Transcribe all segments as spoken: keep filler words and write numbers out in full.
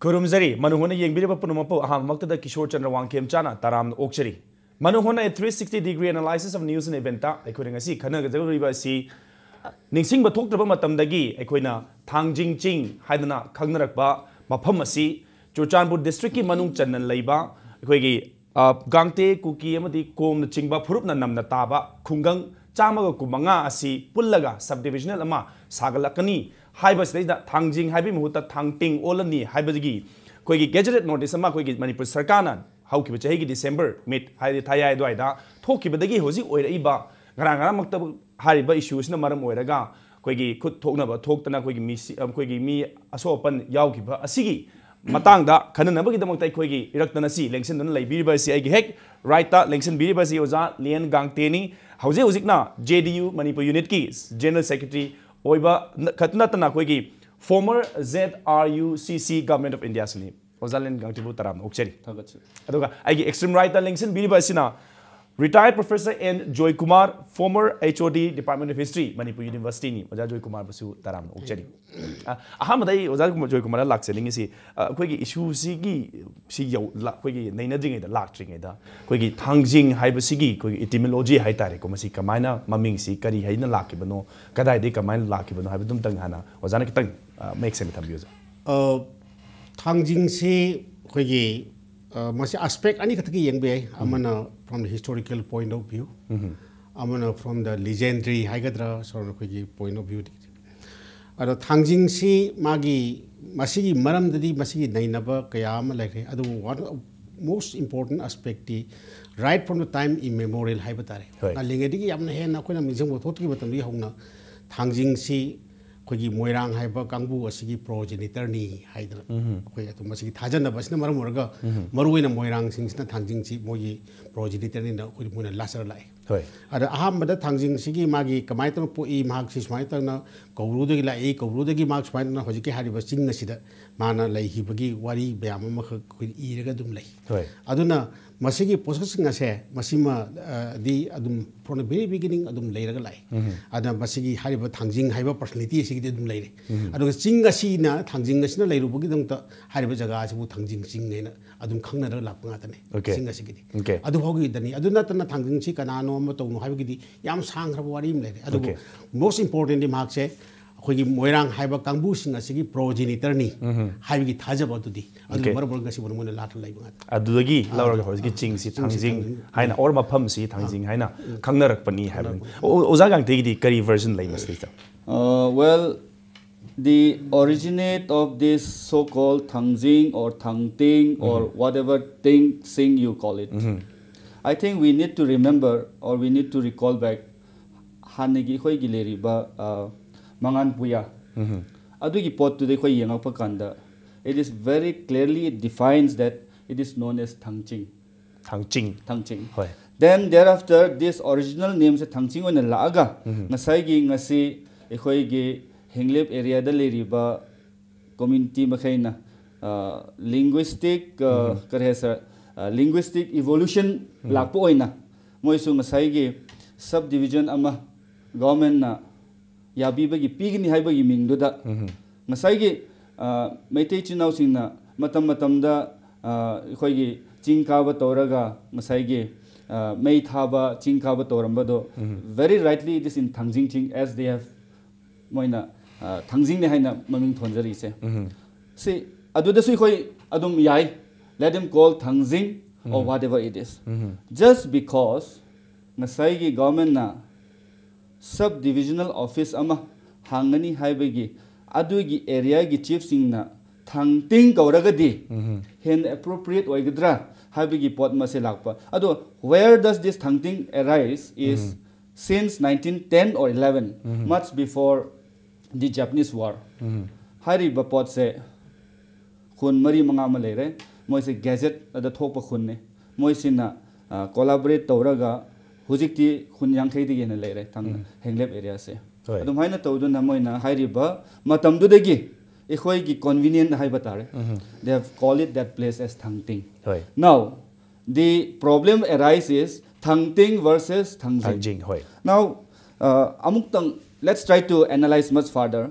ꯈꯨꯔꯨꯝꯖꯔꯤ꯫ ꯃꯅꯨ ꯍꯣꯟꯅ ꯌꯦꯡꯕꯤꯔꯤꯕ ꯄꯨꯝꯅꯃꯛꯄꯨ ꯑꯍꯥꯟꯕꯃꯛꯇꯗ ꯀꯤꯁꯣꯔ ꯆꯟꯗ꯭ꯔ ꯋꯥꯡꯈꯦꯝꯆꯥꯅ ꯇꯔꯥꯝꯅ ꯑꯣꯛꯆꯔꯤ꯫ ꯃꯅꯨ ꯍꯣꯟꯅ A three sixty degree analysis of news and event ꯇ ꯑꯩꯈꯣꯏꯅ ꯉꯁꯤ ꯈꯟꯅꯒꯗꯧꯔꯤꯕ ꯑꯁꯤ ꯅꯤꯡꯁꯤꯡꯕ ꯊꯣꯛꯇ꯭ꯔꯕ ꯃꯇꯝꯗꯒꯤ ꯑꯩꯈꯣꯏꯅ ꯊꯥꯡꯖꯤꯡ ꯆꯤꯡ ꯍꯥꯏꯗꯅ ꯈꯪꯅꯔꯛꯄ ꯃꯐꯝ ꯑꯁꯤ ꯆꯨꯔꯆꯥꯟꯄꯨꯔ district ꯀꯤ ꯃꯅꯨꯡ ꯆꯟꯅ ꯂꯩꯕ ꯑꯩꯈꯣꯏꯒꯤ, ꯑ, ꯒꯥꯡꯇꯦ, ꯀꯨꯀꯤ ꯑꯃꯗꯤ ꯀꯣꯝꯅꯆꯤꯡꯕ ꯐꯨꯔꯨꯞꯅ ꯅꯝꯅ ꯇꯥꯕ ꯈꯨꯡꯒꯪ ꯆꯥꯝꯃꯒ ꯀꯨꯟꯃꯉꯥ ꯑꯁꯤ ꯄꯨꯜꯂꯒ sub divisional ꯑꯃ ꯁꯥꯒꯠꯂꯛꯀꯅꯤ ꯍꯥꯏꯕꯁꯤꯗꯩꯗ ꯊꯥꯡꯖꯤꯡ ꯍꯥꯏꯕꯒꯤ ꯃꯍꯨꯠꯇ ꯊꯥꯡꯇꯤꯡ ꯑꯣꯜꯂꯅꯤ ꯍꯥꯏꯕꯗꯒꯤ ꯑꯩꯈꯣꯏꯒꯤ gazetted notice ꯑꯃ ꯑꯩꯈꯣꯏꯒꯤ ꯃꯅꯤꯄꯨꯔ ꯁꯔꯀꯥꯔꯅ ꯍꯧꯈꯤꯕ ꯆꯍꯤꯒꯤ December, mid ꯍꯥꯏꯗꯤ ꯊꯥꯌꯥꯏ ꯑꯗꯨꯋꯥꯏꯗ ꯊꯣꯛꯈꯤꯕꯗꯒꯤ ꯍꯧꯖꯤꯛ ꯑꯣꯏꯔꯛꯏꯕ ꯉꯔꯥꯡ ꯉꯔꯥꯡꯃꯛꯇ ꯍꯥꯏꯔꯤꯕ issue ꯑꯁꯤꯅ ꯃꯔꯝ ꯑꯣꯏꯔꯒ ꯑꯩꯈꯣꯏꯒꯤ ꯈꯨꯠ ꯊꯣꯛꯅꯕ ꯊꯣꯛꯇꯅ ꯑꯩꯈꯣꯏꯒꯤ ꯃꯤ, ꯑꯩꯈꯣꯏꯒꯤ ꯃꯤ ꯑꯁꯣꯛ ꯑꯄꯟ ꯌꯥꯎꯈꯤꯕ ꯑꯁꯤꯒꯤ ꯃꯇꯥꯡꯗ ꯈꯟꯅꯅꯕꯒꯤꯗꯃꯛꯇ ꯑꯩꯈꯣꯏꯒꯤ ꯏꯔꯛꯇ ꯉꯁꯤ ꯂꯦꯡꯁꯤꯟꯗꯨꯅ ꯂꯩꯕꯤꯔꯤꯕ ꯑꯁꯤ ꯑꯩꯒꯤ ꯍꯦꯛ right ꯇ ꯂꯦꯡꯁꯤꯟꯕꯤꯔꯤꯕ ꯑꯁꯤ ꯑꯣꯖꯥ ꯂꯤꯌꯟ ꯒꯥꯡꯇꯦꯅꯤ꯫ ꯍꯧꯖꯤꯛ ꯍꯧꯖꯤꯛꯅ J D U Manipur unit ꯀꯤ general secretary ꯑꯣꯏꯕ ꯈꯛꯇ ꯅꯠꯇꯅ ꯑꯩꯈꯣꯏꯒꯤ former Z R U C C Government of India ꯁꯨꯅꯤ꯫ ꯑꯣꯖꯥ ꯂꯤꯌꯟ ꯒꯥꯡꯇꯦꯕꯨ ꯇꯔꯥꯝꯅ ꯑꯣꯛꯆꯔꯤ꯫ ꯊꯥꯒꯠꯆꯔꯤ꯫ ꯑꯗꯨꯒ ꯑꯩꯒꯤ extreme right ꯇ ꯂꯦꯡꯁꯤꯟꯕꯤꯔꯤꯕ ꯑꯁꯤꯅ retired professor N Joykumar, former H O D Department of History, Manipur University ꯅꯤ꯫ ꯑꯣꯖꯥ ꯖꯣꯏꯀꯨꯃꯥꯔꯕꯨꯁꯨ ꯇꯔꯥꯝꯅ ꯑꯣꯛꯆꯔꯤ꯫ ꯑ, ꯑꯍꯥꯟꯕꯗ ꯑꯩ ꯑꯣꯖꯥ ꯖꯣꯏꯀꯨꯃꯥꯔꯗ ꯂꯥꯛꯆꯅꯤꯡꯉꯤꯁꯤ, ꯑ, ꯑꯩꯈꯣꯏꯒꯤ issue ꯁꯤꯒꯤ, ꯁꯤ ꯌꯧ-, ꯂꯥ-, ꯑꯩꯈꯣꯏꯒꯤ ꯅꯩꯅꯗ꯭ꯔꯤꯉꯩꯗ, ꯂꯥꯛꯇ꯭ꯔꯤꯉꯩꯗ ꯑꯩꯈꯣꯏꯒꯤ ꯊꯥꯡꯖꯤꯡ ꯍꯥꯏꯕꯁꯤꯒꯤ ꯑꯩꯈꯣꯏꯒꯤ etymology ꯍꯥꯏꯇꯥꯔꯦꯀꯣ, ꯃꯁꯤ ꯀꯃꯥꯏꯅ ꯃꯃꯤꯡꯁꯤ ꯀꯔꯤ ꯍꯥꯏꯅ ꯂꯥꯛꯈꯤꯕꯅꯣ, ꯀꯗꯥꯏꯗꯒꯤ ꯀꯃꯥꯏꯅ ꯂꯥꯛꯈꯤꯕꯅꯣ ꯍꯥꯏꯕꯗꯨꯝꯇꯪ ꯍꯥꯟꯅ ꯑꯣꯖꯥꯅ ꯈꯤꯇꯪ, ꯑ, ꯃꯌꯦꯛ ꯁꯦꯡꯅ ꯊꯝꯕꯤꯌꯨ, ꯑꯣꯖꯥ꯫ ꯑ, ꯊꯥꯡꯖꯤꯡꯁꯤ ꯑꯩꯈꯣꯏꯒꯤ, ꯑ, ꯃꯁꯤ aspect ꯑꯅꯤꯈꯛꯇꯒꯤ ꯌꯦꯡꯕ ꯌꯥꯏ꯫ ꯑꯃꯅ from the historical point of view, ꯑꯃꯅ from the legendary ꯍꯥꯏꯒꯗ꯭ꯔꯥ, ꯁꯣꯝ ꯑꯩꯈꯣꯏꯒꯤ point of view ꯗꯒꯤ꯫ ꯑꯗꯣ ꯊꯥꯡꯖꯤꯡꯁꯤ ꯃꯥꯒꯤ, ꯃꯁꯤꯒꯤ ꯃꯔꯝꯗꯗꯤ ꯃꯁꯤꯒꯤ ꯅꯩꯅꯕ ꯀꯌꯥ ꯑꯃ ꯂꯩꯈ꯭ꯔꯦ, ꯑꯗꯨꯕꯨ one of most important aspect T right from the time immemorial ꯍꯥꯏꯕ ꯇꯥꯔꯦ꯫ ꯍꯣꯏ꯫ ꯉꯜꯂꯤꯉꯩꯗꯒꯤ ꯌꯥꯝꯅ ꯍꯦꯟꯅ ꯑꯩꯈꯣꯏꯅ ꯅꯤꯡꯁꯤꯡꯕ ꯊꯣꯛꯇ꯭ꯔꯤꯉꯩ ꯃꯇꯝꯗꯒꯤ ꯍꯧꯅ ꯊꯥꯡꯖꯤꯡꯁꯤ ꯑꯩꯈꯣꯏꯒꯤ ꯃꯣꯏꯔꯥꯡ ꯍꯥꯏꯕ ꯀꯥꯡꯕꯨ ꯑꯁꯤꯒꯤ progenitor ꯅꯤ ꯍꯥꯏꯗꯅ ꯑꯩꯈꯣꯏ ꯑꯗꯨꯝ ꯃꯁꯤꯒꯤ ꯊꯥꯖꯅꯕ ꯑꯁꯤꯅ ꯃꯔꯝ ꯑꯣꯏꯔꯒ ꯃꯔꯨꯑꯣꯏꯅ ꯃꯣꯏꯔꯥꯡꯁꯤꯡꯁꯤꯅ ꯊꯥꯡꯖꯤꯡꯁꯤ ꯃꯣꯏꯒꯤ progenitor ꯅꯤꯅ ꯑꯩꯈꯣꯏ ꯃꯣꯏꯅ ꯂꯥꯠꯆꯔ ꯂꯥꯛꯑꯦ꯫ ꯍꯣꯏ꯫ ꯑꯗ ꯑꯍꯥꯟꯕꯗ ꯊꯥꯡꯖꯤꯡꯁꯤꯒꯤ ꯃꯥꯒꯤ ꯀꯃꯥꯏꯅ ꯇꯧꯅ ꯄꯣꯛꯏ, ꯃꯍꯥꯛꯁꯤ ꯁꯨꯃꯥꯏꯅ ꯇꯧꯅ ꯀꯧꯕ꯭ꯔꯨꯗꯒꯤ ꯂꯥꯛꯏ, ꯀꯧꯕ꯭ꯔꯨꯗꯒꯤ ꯃꯍꯥꯛ ꯁꯨꯃꯥꯏꯅ ꯇꯧꯅ ꯍꯧꯖꯤꯛꯀꯤ ꯍꯥꯏꯔꯤꯕ ꯆꯤꯡ ꯑꯁꯤꯗ ꯃꯥꯅ ꯂꯩꯈꯤꯕꯒꯤ ꯋꯥꯔꯤ ꯃꯌꯥꯝ ꯑꯃꯈꯛ ꯑꯩꯈꯣꯏ ꯏꯔꯒ ꯑꯗꯨꯝ ꯂꯩ꯫ ꯍꯣꯏ꯫ ꯑꯗꯨꯅ ꯃꯁꯤꯒꯤ ꯄꯣꯠꯁꯛꯁꯤꯡ ꯑꯁꯦ ꯃꯁꯤꯃ ꯑ, ꯗꯤ ꯑꯗꯨꯝ from the very beginning ꯑꯗꯨꯝ ꯂꯩꯔꯒ ꯂꯥꯛꯏ꯫ ꯑꯗ ꯃꯁꯤꯒꯤ ꯍꯥꯏꯔꯤꯕ ꯊꯥꯡꯖꯤꯡ ꯍꯥꯏꯕ personality ꯑꯁꯤꯒꯤꯗꯤ ꯑꯗꯨꯝ ꯂꯩꯔꯦ꯫ ꯑꯗꯨꯒ ꯆꯤꯡ ꯑꯁꯤꯅ, ꯊꯥꯡꯖꯤꯡ ꯑꯁꯤꯅ ꯂꯩꯔꯨꯕꯒꯤꯗꯃꯛꯇ ꯍꯥꯏꯔꯤꯕ ꯖꯒꯥ ꯑꯁꯤꯕꯨ ꯊꯥꯡꯖꯤꯡ ꯆꯤꯡ ꯍꯥꯏꯅ ꯑꯗꯨꯝ ꯈꯪꯅꯔꯒ ꯂꯥꯛꯄ ꯉꯥꯛꯇꯅꯤ꯫ Okay꯫ ꯆꯤꯡ ꯑꯁꯤꯒꯤꯗꯤ Okay꯫ ꯑꯗꯨ ꯐꯥꯎꯒꯤꯗꯅꯤ꯫ ꯑꯗꯨ ꯅꯠꯇꯅ ꯊꯥꯡꯖꯤꯡꯁꯤ ꯀꯅꯥꯅꯣ ꯑꯃ ꯇꯧꯅꯣ ꯍꯥꯏꯕꯒꯤꯗꯤ ꯌꯥꯝ ꯁꯥꯡꯈ꯭ꯔꯕ ꯋꯥꯔꯤ ꯑꯃ ꯂꯩꯔꯦ꯫ ꯑꯗꯨꯕꯨ Okay꯫ most importantly ꯃꯍꯥꯛꯁꯦ ꯑꯩꯈꯣꯏꯒꯤ ꯃꯣꯏꯔꯥꯡ ꯍꯥꯏꯕ ꯀꯥꯡꯕꯨꯁꯤꯡ ꯑꯁꯤꯒꯤ progenitorꯅꯤ ꯍꯥꯏꯕꯒꯤ ꯊꯥꯖꯕ ꯑꯗꯨꯗꯤ ꯑꯗꯨꯒꯤ Okay꯫ ꯃꯔꯝ ꯑꯣꯏꯔꯒ ꯉꯁꯤꯕꯨ ꯃꯣꯏꯅ ꯂꯥꯠꯂ ꯂꯩꯕ ꯉꯥꯛꯇ꯫ ꯑꯗꯨꯗꯒꯤ ꯂꯧꯔꯒ ꯍꯧꯖꯤꯛꯀꯤ ꯆꯤꯡꯁꯤ ꯆꯤꯡꯁꯤ ꯊꯥꯡꯖꯤꯡ ꯊꯥꯡꯖꯤꯡ꯫ ꯍꯥꯏꯅ, or ꯃꯐꯝꯁꯤ ꯊꯥꯡꯖꯤꯡ ꯍꯥꯏꯅ ꯈꯪꯅꯔꯛꯄꯅꯤ ꯍꯥꯏꯕꯅꯤ꯫ ꯑꯣ, ꯑꯣꯖꯥ ꯒꯥꯡꯇꯩꯒꯤꯗꯤ ꯀꯔꯤ version ꯂꯩ ꯃꯁꯤꯗꯩꯗ? Uh, well, the originate of this so-called Thangjing or Thangting or whatever Ting Sing you call it, I think we need to remember or we need to recall back ꯍꯥꯟꯅꯒꯤ ꯑꯩꯈꯣꯏꯒꯤ ꯂꯩꯔꯤꯕ ꯃꯉꯥꯟ ꯄꯨꯌꯥ ꯑꯗꯨꯒꯤ ꯄꯣꯠꯇꯨꯗ ꯑꯩꯈꯣꯏ ꯌꯦꯡꯉꯛꯄ ꯀꯥꯟꯗ, it is very clearly, it defines that it is known as Thangching. Thangching. Thangching. ꯍꯣꯏ꯫ Then thereafter this original nameꯁꯦ Thangching ꯑꯣꯏꯅ ꯂꯥꯛꯑꯒ ꯉꯁꯥꯏꯒꯤ ꯉꯁꯤ ꯑꯩꯈꯣꯏꯒꯤ ꯍꯤꯡꯂꯤꯞ areaꯗ ꯂꯩꯔꯤꯕ community ꯃꯈꯩꯅ linguistic, ꯀꯔꯤ ꯍꯥꯏ sir, linguistic evolution ꯂꯥꯛꯄ ꯑꯣꯏꯅ ꯃꯣꯏꯁꯨ ꯉꯁꯥꯏꯒꯤ subdivision ꯑꯃ governmentꯅ ꯌꯥꯕꯤꯕꯒꯤ ꯄꯤꯒꯅꯤ ꯍꯥꯏꯕꯒꯤ ꯃꯤꯡꯗꯨꯗ ꯉꯁꯥꯏꯒꯤ ꯃꯩꯇꯩ ꯏꯆꯤꯟ ꯏꯅꯥꯎꯁꯤꯡꯅ ꯃꯇꯝ ꯃꯇꯝꯗ ꯑꯩꯈꯣꯏꯒꯤ ꯆꯤꯡ ꯀꯥꯕ ꯇꯧꯔꯒ ꯉꯁꯥꯏꯒꯤ ꯃꯩ ꯊꯥꯕ, ꯆꯤꯡ ꯀꯥꯕ ꯇꯧꯔꯝꯕꯗꯣ, very rightly it is in ꯊꯥꯡꯖꯤꯡ ꯆꯤꯡ as they have, ꯃꯣꯏꯅ ꯊꯥꯡꯖꯤꯡꯅꯤ ꯍꯥꯏꯅ ꯃꯃꯤꯡ ꯊꯣꯟꯖꯔꯤꯁꯦ꯫ ꯁꯤ ꯑꯗꯨꯗꯁꯨ ꯑꯩꯈꯣꯏ ꯑꯗꯨꯝ ꯌꯥꯏ, let them call Thangjing or whatever it is, just because ꯉꯁꯥꯏꯒꯤ governmentꯅ subdivisional office ꯑꯃ ꯍꯥꯡꯒꯅꯤ ꯍꯥꯏꯕꯒꯤ ꯑꯗꯨꯒꯤ areaꯒꯤ chiefꯁꯤꯡꯅ ꯊꯥꯡꯇꯤꯡ ꯀꯧꯔꯒꯗꯤ ꯍꯦꯟꯅ appropriate ꯑꯣꯏꯒꯗ꯭ꯔꯥ ꯍꯥꯏꯕꯒꯤ ꯄꯣꯠ ꯃꯁꯦ ꯂꯥꯛꯄ꯫ ꯑꯗꯣ where does this ꯊꯥꯡꯇꯤꯡ arise is since nineteen ten or eleven, much before the Japanese war꯫ ꯍꯥꯏꯔꯤꯕ ꯄꯣꯠꯁꯦ ꯈꯨꯟ ꯃꯔꯤ ꯃꯉꯥ ꯑꯃ ꯂꯩꯔꯦ꯫ ꯃꯣꯏꯁꯦ gazette ꯑꯗ ꯊꯣꯛꯄ ꯈꯨꯟꯅꯤ꯫ ꯃꯣꯏꯁꯤꯅ collaborate ꯇꯧꯔꯒ ꯍꯧꯖꯤꯛꯇꯤ ꯈꯨꯟ ꯌꯥꯡꯈꯩꯗꯒꯤ ꯍꯦꯟꯅ ꯂꯩꯔꯦ ꯊꯥꯡ ꯍꯦꯡꯂꯦꯞ ꯑꯦꯔꯤꯌꯥꯁꯦ꯫ ꯑꯗꯨꯃꯥꯏꯅ ꯇꯧꯗꯨꯅ ꯃꯣꯏꯅ ꯍꯥꯏꯔꯤꯕ ꯃꯇꯝꯗꯨꯗꯒꯤ ꯑꯩꯈꯣꯏꯒꯤ ꯀꯣꯟꯚꯤꯅꯤꯌꯦꯟ ꯍꯥꯏꯕ ꯇꯥꯔꯦ, they have called it that place as Thangting. ꯍꯣꯏ꯫ Now, the problem arises Thangting versus Thangjing. ꯊꯥꯡꯖꯤꯡ, ꯍꯣꯏ꯫ Now, uh, ꯑꯃꯨꯛꯇꯪ, let's try to analyze much further.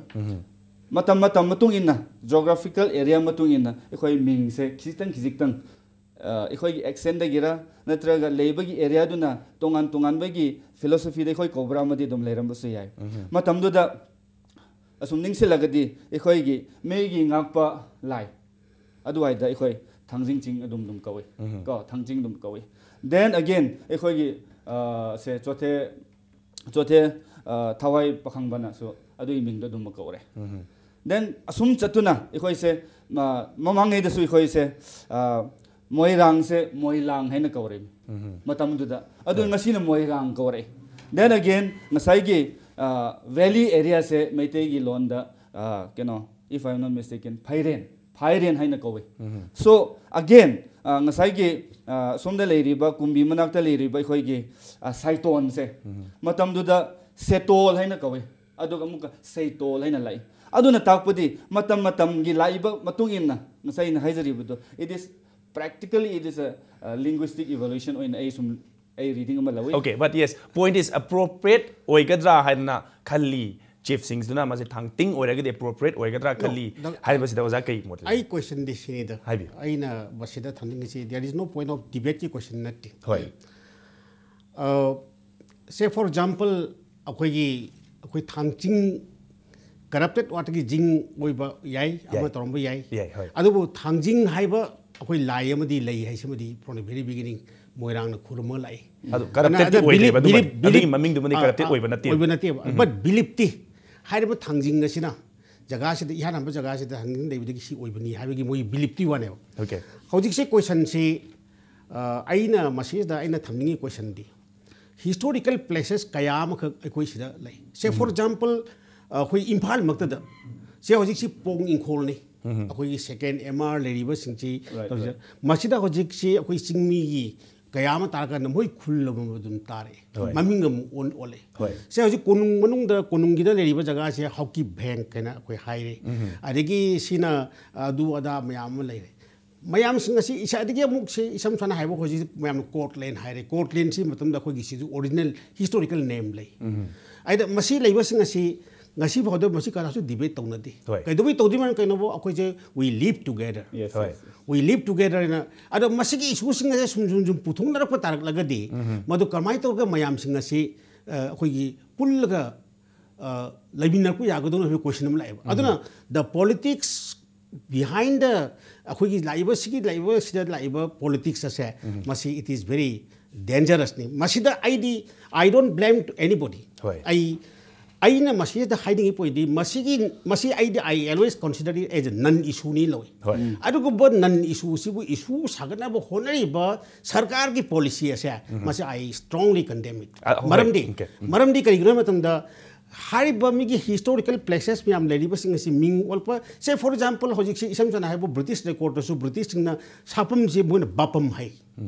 ꯃꯇꯝ ꯃꯇꯝ ꯃꯇꯨꯡ ꯏꯟꯅ, ꯖꯣꯒ꯭ꯔꯥꯐꯤꯀꯦꯜ ꯑꯦꯔꯤꯌꯥ ꯃꯇꯨꯡ ꯏꯟꯅ ꯑꯩꯈꯣꯏ ꯃꯤꯡꯁꯦ ꯈꯤꯖꯤꯛꯇꯪ ꯈꯤꯖꯤꯛꯇꯪ, ꯑ, ꯑꯩꯈꯣꯏꯒꯤ ꯑꯦꯛꯁꯦꯟꯗꯒꯤꯔ ꯅꯠꯇ꯭ꯔꯒ ꯂꯩꯕꯒꯤ ꯑꯦꯔꯤꯌꯥꯗꯨꯅ ꯇꯣꯉꯥꯟ ꯇꯣꯉꯥꯟꯕꯒꯤ ꯐꯤꯂꯣꯁꯣꯐꯤꯗ ꯑꯩꯈꯣꯏ ꯀꯧꯕ꯭ꯔꯥ ꯑꯃꯗꯤ ꯑꯗꯨꯝ ꯂꯩꯔꯝꯕꯁꯨ ꯌꯥꯏ꯫ ꯃꯇꯝꯗꯨꯗ ꯑꯁꯨꯝ ꯅꯤꯡꯁꯤꯜꯂꯒꯗꯤ ꯑꯩꯈꯣꯏꯒꯤ ꯃꯩꯒꯤ ꯉꯥꯛꯄ ꯂꯥꯏ ꯑꯗꯨꯋꯥꯏꯗ ꯑꯩꯈꯣꯏ ꯊꯥꯡꯖꯤꯡ ꯆꯤꯡ ꯑꯗꯨꯝ ꯑꯗꯨꯝ ꯀꯧꯏ꯫ ꯀꯣ, ꯊꯥꯡꯖꯤꯡ ꯑꯗꯨꯝ ꯀꯧꯏ꯫ Then again, ꯑꯩꯈꯣꯏꯒꯤ, ꯑ, ꯁꯦ ꯆꯣꯊꯦ, ꯆꯣꯊꯦ, ꯑ, ꯊꯋꯥꯏ ꯄꯥꯈꯪꯕꯅꯁꯨ ꯑꯗꯨꯒꯤ ꯃꯤꯡꯗꯣ ꯑꯗꯨꯝ ꯀꯧꯔꯦ꯫ Then ꯑꯁꯨꯝ ꯆꯠꯇꯨꯅ ꯑꯩꯈꯣꯏꯁꯦ, ꯑ, ꯃꯃꯥꯡꯉꯩꯗꯁꯨ ꯑꯩꯈꯣꯏꯁꯦ, ꯑ, ꯃꯣꯏꯔꯥꯡꯁꯦ ꯃꯣꯏꯂꯥꯡ ꯍꯥꯏꯅ ꯀꯧꯔꯦ ꯃꯇꯝꯗꯨꯗ꯫ ꯑꯗꯨ ꯉꯁꯤꯅ ꯃꯣꯏꯔꯥꯡ ꯀꯧꯔꯛꯑꯦ꯫ Then again, ꯉꯁꯥꯏꯒꯤ, ꯑ, valley areaꯁꯦ ꯃꯩꯇꯩꯒꯤ ꯂꯣꯟꯗ, ꯑ, ꯀꯩꯅꯣ, if I am not mistaken, ꯐꯩꯔꯦꯟ, ꯐꯥꯏꯔꯦꯟ ꯍꯥꯏꯅ ꯀꯧꯋꯤ꯫ So again, ꯑ, ꯉꯁꯥꯏꯒꯤ, ꯑ, ꯁꯣꯝꯗ ꯂꯩꯔꯤꯕ ꯀꯨꯝꯕꯤ ꯃꯅꯥꯛꯇ ꯂꯩꯔꯤꯕ ꯑꯩꯈꯣꯏꯒꯤ, ꯑ, ꯁꯥꯏꯇꯣꯟꯁꯦ ꯃꯇꯝꯗꯨꯗ ꯁꯦꯇꯣꯜ ꯍꯥꯏꯅ ꯀꯧꯋꯤ, ꯑꯗꯨꯒ ꯑꯃꯨꯛꯀ ꯁꯩꯇꯣꯜ ꯍꯥꯏꯅ ꯂꯥꯛꯏ꯫ ꯑꯗꯨꯅ ꯇꯥꯛꯄꯗꯤ ꯃꯇꯝ ꯃꯇꯝꯒꯤ ꯂꯥꯛꯏꯕ ꯃꯇꯨꯡ ꯏꯟꯅ ꯉꯁꯥꯏ ꯑꯩꯅ ꯍꯥꯏꯖꯔꯤꯕꯗꯣ, it is practically, it is a, uh, linguistic evolution ꯑꯣꯏꯅ ꯑꯩ ꯁꯨꯝ, ꯑꯩ ꯔꯤꯗꯤꯡ ꯑꯃ ꯂꯧꯏ꯫ Okay, but yes, point is appropriate ꯑꯣꯏꯒꯗ꯭ꯔꯥ ꯍꯥꯏꯅ ꯈꯜꯂꯤ꯫ ꯆꯤꯐꯁꯤꯡꯁꯤꯅ ꯃꯁꯤ ꯊꯥꯡꯇꯤꯡ ꯑꯣꯏꯔꯒꯗꯤ ꯑꯦꯄ꯭ꯔꯣꯄ꯭ꯔꯤꯌꯦꯠ ꯑꯣꯏꯒꯗ꯭ꯔꯥ ꯈꯜꯂꯤ ꯅꯪ- ꯍꯥꯏꯕꯁꯤꯗ ꯑꯣꯖꯥ ꯀꯩ ꯃꯣꯠ ꯂꯩ? ꯑꯩ ꯀꯣꯏꯁꯟꯗꯤ ꯁꯤꯅꯤꯗ ꯍꯥꯏꯕꯤꯌꯨ꯫ ꯑꯩꯅ ꯃꯁꯤꯗ ꯊꯝꯅꯤꯡꯉꯤꯁꯤ, there is no point of debateꯀꯤ ꯀꯣꯏꯁꯟ ꯅꯠꯇꯦ꯫ ꯍꯣꯏ꯫ ꯁꯦ ꯐꯣꯔ ꯑꯦꯛꯖꯥꯝꯄꯜ, ꯑꯩꯈꯣꯏꯒꯤ, ꯑꯩꯈꯣꯏ ꯊꯥꯡꯆꯤꯡ ꯀꯔꯞꯇꯦꯠ ꯋꯥꯠꯇꯒꯤ ꯖꯤꯡ ꯑꯣꯏꯕ ꯌꯥꯏ, ꯑꯃ ꯌꯥꯏ꯫ ꯇꯧꯔꯝꯕ ꯌꯥꯏ꯫ ꯌꯥꯏ, ꯍꯣꯏ꯫ ꯑꯗꯨꯕꯨ ꯊꯥꯡꯖꯤꯡ ꯍꯥꯏꯕ ꯑꯩꯈꯣꯏ ꯂꯥꯏ ꯑꯃꯗꯤ ꯂꯩ ꯍꯥꯏꯁꯤꯃꯗꯤ from the very beginning ꯃꯣꯏꯔꯥꯡꯅ ꯈꯨꯔꯨꯝꯃ ꯂꯥꯛꯏ꯫ ꯑꯗꯨ ꯀꯔꯞꯇꯦꯠꯇꯤ ꯑꯗ ꯑꯣꯏꯗ꯭ꯔꯦꯕ belief- ꯑꯗꯨꯃꯗꯤ꯫ belief- ꯑꯗꯨꯒꯤ belief- ꯃꯃꯤꯡꯗꯨꯃꯗꯤ ꯑ, ꯀꯔꯞꯇꯦꯠ ꯑ, ꯑꯣꯏꯕ ꯅꯠꯇꯦꯕ꯫ ꯑꯣꯏꯕ ꯅꯠꯇꯦꯕ꯫ But beliefꯇꯤ ꯍꯥꯏꯔꯤꯕ ꯊꯥꯡꯖꯤꯡ ꯑꯁꯤꯅ ꯖꯒꯥꯁꯤꯗ, ꯏꯍꯥꯟ ꯍꯥꯟꯕ ꯖꯒꯥꯁꯤꯗ ꯊꯥꯡꯖꯤꯡ ꯂꯩꯕꯗꯒꯤ ꯁꯤ ꯑꯣꯏꯕꯅꯤ ꯍꯥꯏꯕꯒꯤ ꯃꯣꯏꯒꯤ beliefꯇꯤ ꯋꯥꯅꯦꯕ꯫ Okay꯫ ꯍꯧꯖꯤꯛꯁꯦ ꯀꯣꯏꯁꯟꯁꯤ, ꯑ, ꯑꯩꯅ ꯃꯁꯤꯗ ꯑꯩꯅ ꯊꯝꯅꯤꯡꯉꯤ ꯀꯣꯏꯁꯟꯗꯤ, historical places ꯀꯌꯥ ꯑꯃꯈꯛ ꯑꯩꯈꯣꯏ ꯁꯤꯗ ꯂꯩ꯫ ꯁꯦ ꯐꯣꯔ ꯑꯦꯛꯖꯥꯝꯄꯜ, ꯑꯩꯈꯣꯏ ꯏꯝꯐꯥꯜꯃꯛꯇꯗ, ꯁꯦ ꯍꯧꯖꯤꯛꯁꯤ ꯄꯣꯡ ꯏꯪꯈꯣꯜꯅꯤ꯫ ꯑꯩꯈꯣꯏꯒꯤ ꯁꯦꯀꯦꯟ ꯑꯦꯝ ꯑꯥꯔ ꯂꯩꯔꯤꯕꯁꯤꯡꯁꯤ Right, ꯇꯧꯖ- right. ꯃꯁꯤꯗ ꯍꯧꯖꯤꯛꯁꯤ ꯑꯩꯈꯣꯏ ꯆꯤꯡꯃꯤꯒꯤ ꯀꯌꯥ ꯑꯃ ꯇꯥꯔꯀꯥꯟꯗ ꯃꯣꯏ ꯈꯨꯜ ꯑꯃꯃꯝ ꯑꯗꯨꯝ ꯇꯥꯔꯛꯑꯦ꯫ ꯍꯣꯏ꯫ ꯃꯃꯤꯡ ꯑꯃꯨꯛ ꯑꯣꯟ ꯑꯣꯜꯂꯛꯑꯦ꯫ ꯍꯣꯏ꯫ ꯁꯦ ꯍꯧꯖꯤꯛ ꯀꯣꯅꯨꯡ ꯃꯅꯨꯡꯗ, ꯀꯣꯅꯨꯡꯒꯤꯗ ꯂꯩꯔꯤꯕ ꯖꯒꯥꯁꯦ ꯍꯥꯎꯀꯤ ꯕꯦꯡꯛ ꯍꯥꯏꯅ ꯑꯩꯈꯣꯏ ꯍꯥꯏꯔꯦ꯫ ꯑꯗꯒꯤ ꯁꯤꯅ ꯑꯗꯨ ꯑꯗꯥ ꯃꯌꯥꯝ ꯑꯃ ꯂꯩꯔꯦ꯫ ꯃꯌꯥꯝꯁꯤꯡ ꯑꯁꯤ ꯏꯁꯥꯗꯒꯤ ꯑꯃꯨꯛ ꯁꯤ ꯏꯁꯝ ꯁꯝꯅ ꯍꯥꯏꯕ ꯍꯧꯖꯤꯛ ꯃꯌꯥꯝꯅ ꯀꯣꯔꯠ ꯂꯦꯟ ꯍꯥꯏꯔꯦ꯫ ꯀꯣꯔꯠ ꯂꯦꯟꯁꯤ ꯃꯇꯝꯗ ꯑꯩꯈꯣꯏꯒꯤ ꯁꯤꯁꯨ ꯑꯣꯔꯤꯖꯤꯅꯦꯜ ꯍꯤꯁꯇꯣꯔꯤꯀꯦꯜ ꯅꯦꯝ ꯂꯩ꯫ ꯑꯗ ꯃꯁꯤ ꯂꯩꯕꯁꯤꯡ ꯑꯁꯤ ꯉꯁꯤ ꯐꯥꯎꯗ ꯃꯁꯤ ꯀꯅꯥꯁꯨ ꯗꯤꯕꯦꯠ ꯇꯧꯅꯗꯦ꯫ ꯍꯣꯏ꯫ ꯀꯩꯗꯧꯕꯩ ꯇꯧꯗꯣꯏꯅꯣ? ꯀꯩꯅꯣꯕꯨ ꯑꯩꯈꯣꯏꯁꯦ we live together꯫ Yes, ꯍꯣꯏ꯫ yes, yes. We live together ꯍꯥꯏꯅ꯫ ꯑꯗꯣ ꯃꯁꯤꯒꯤ ꯏꯁꯨꯁꯤꯡ ꯑꯁꯦ ꯁꯨꯝ ꯁꯨꯝ ꯁꯨꯝ ꯄꯨꯊꯣꯛꯅꯔꯛꯄ ꯇꯥꯔꯛꯂꯒꯗꯤ ꯃꯗꯨ ꯀꯃꯥꯏꯅ ꯇꯧꯔꯒ ꯃꯌꯥꯝꯁꯤꯡ ꯑꯁꯤ ꯑ, ꯑꯩꯈꯣꯏꯒꯤ ꯄꯨꯜꯂꯒ ꯑ, ꯂꯩꯃꯤꯟꯅꯔꯛꯄ ꯌꯥꯒꯗꯧꯅꯣ ꯍꯥꯏꯕ ꯀꯣꯏꯁꯟ ꯑꯃ ꯂꯥꯛꯑꯦꯕ꯫ ꯑꯗꯨꯅ the politics behind the ꯑꯩꯈꯣꯏꯒꯤ ꯂꯥꯛꯏꯕ ꯁꯤꯒꯤ ꯂꯥꯛꯏꯕ ꯁꯤꯗ ꯂꯥꯛꯏꯕ ꯄꯣꯂꯤꯇꯤꯛꯁ ꯑꯁꯦ ꯃꯁꯤ it is very dangerousꯅꯤ꯫ ꯃꯁꯤꯗ ꯑꯩꯗꯤ I don't blame to anybody꯫ ꯍꯣꯏ꯫ ꯑꯩ ꯑꯩꯅ ꯃꯁꯤꯗ ꯍꯥꯏꯅꯤꯡꯉꯤ ꯄꯣꯏꯟꯗꯤ ꯃꯁꯤꯒꯤ ꯃꯁꯤ ꯑꯩꯗꯤ I always consider it as a non issueꯅꯤ ꯂꯧꯏ꯫ ꯍꯣꯏ꯫ ꯑꯗꯨꯒꯨꯝꯕ ꯅꯟ ꯏꯁꯨꯁꯤꯕꯨ ꯏꯁꯨ ꯁꯥꯒꯠꯅꯕ ꯍꯣꯠꯅꯔꯤꯕ ꯁꯔꯀꯥꯔꯒꯤ ꯄꯣꯂꯤꯁꯤ ꯑꯁꯦ ꯃꯁꯤ I strongly condemn it꯫ ꯑ, ꯍꯣꯏ, ꯃꯔꯝꯗꯤ okay. ꯃꯔꯝꯗꯤ ꯀꯔꯤꯒꯤꯅꯣ ꯍꯥꯏꯕ ꯃꯇꯝꯗ ꯍꯥꯏꯔꯤꯕ ꯃꯤꯒꯤ ꯍꯤꯁꯇꯣꯔꯤꯀꯦꯜ ꯄ꯭ꯂꯦꯁꯦꯁ ꯃꯌꯥꯝ ꯂꯩꯔꯤꯕꯁꯤꯡ ꯑꯁꯤ ꯃꯤꯡ ꯑꯣꯜꯂꯛꯄ, say for example ꯍꯧꯖꯤꯛꯁꯤ ꯏꯁꯝ ꯁꯝꯅ ꯍꯥꯏꯕ ꯕ꯭ꯔꯤꯇꯤꯁ ꯔꯦꯀꯣꯔꯗꯇꯁꯨ ꯕ꯭ꯔꯤꯇꯤꯁꯁꯤꯡꯅ ꯁꯥꯐꯝꯁꯦ ꯃꯣꯏꯅ ꯕꯥꯄꯝ ꯍꯥꯏ꯫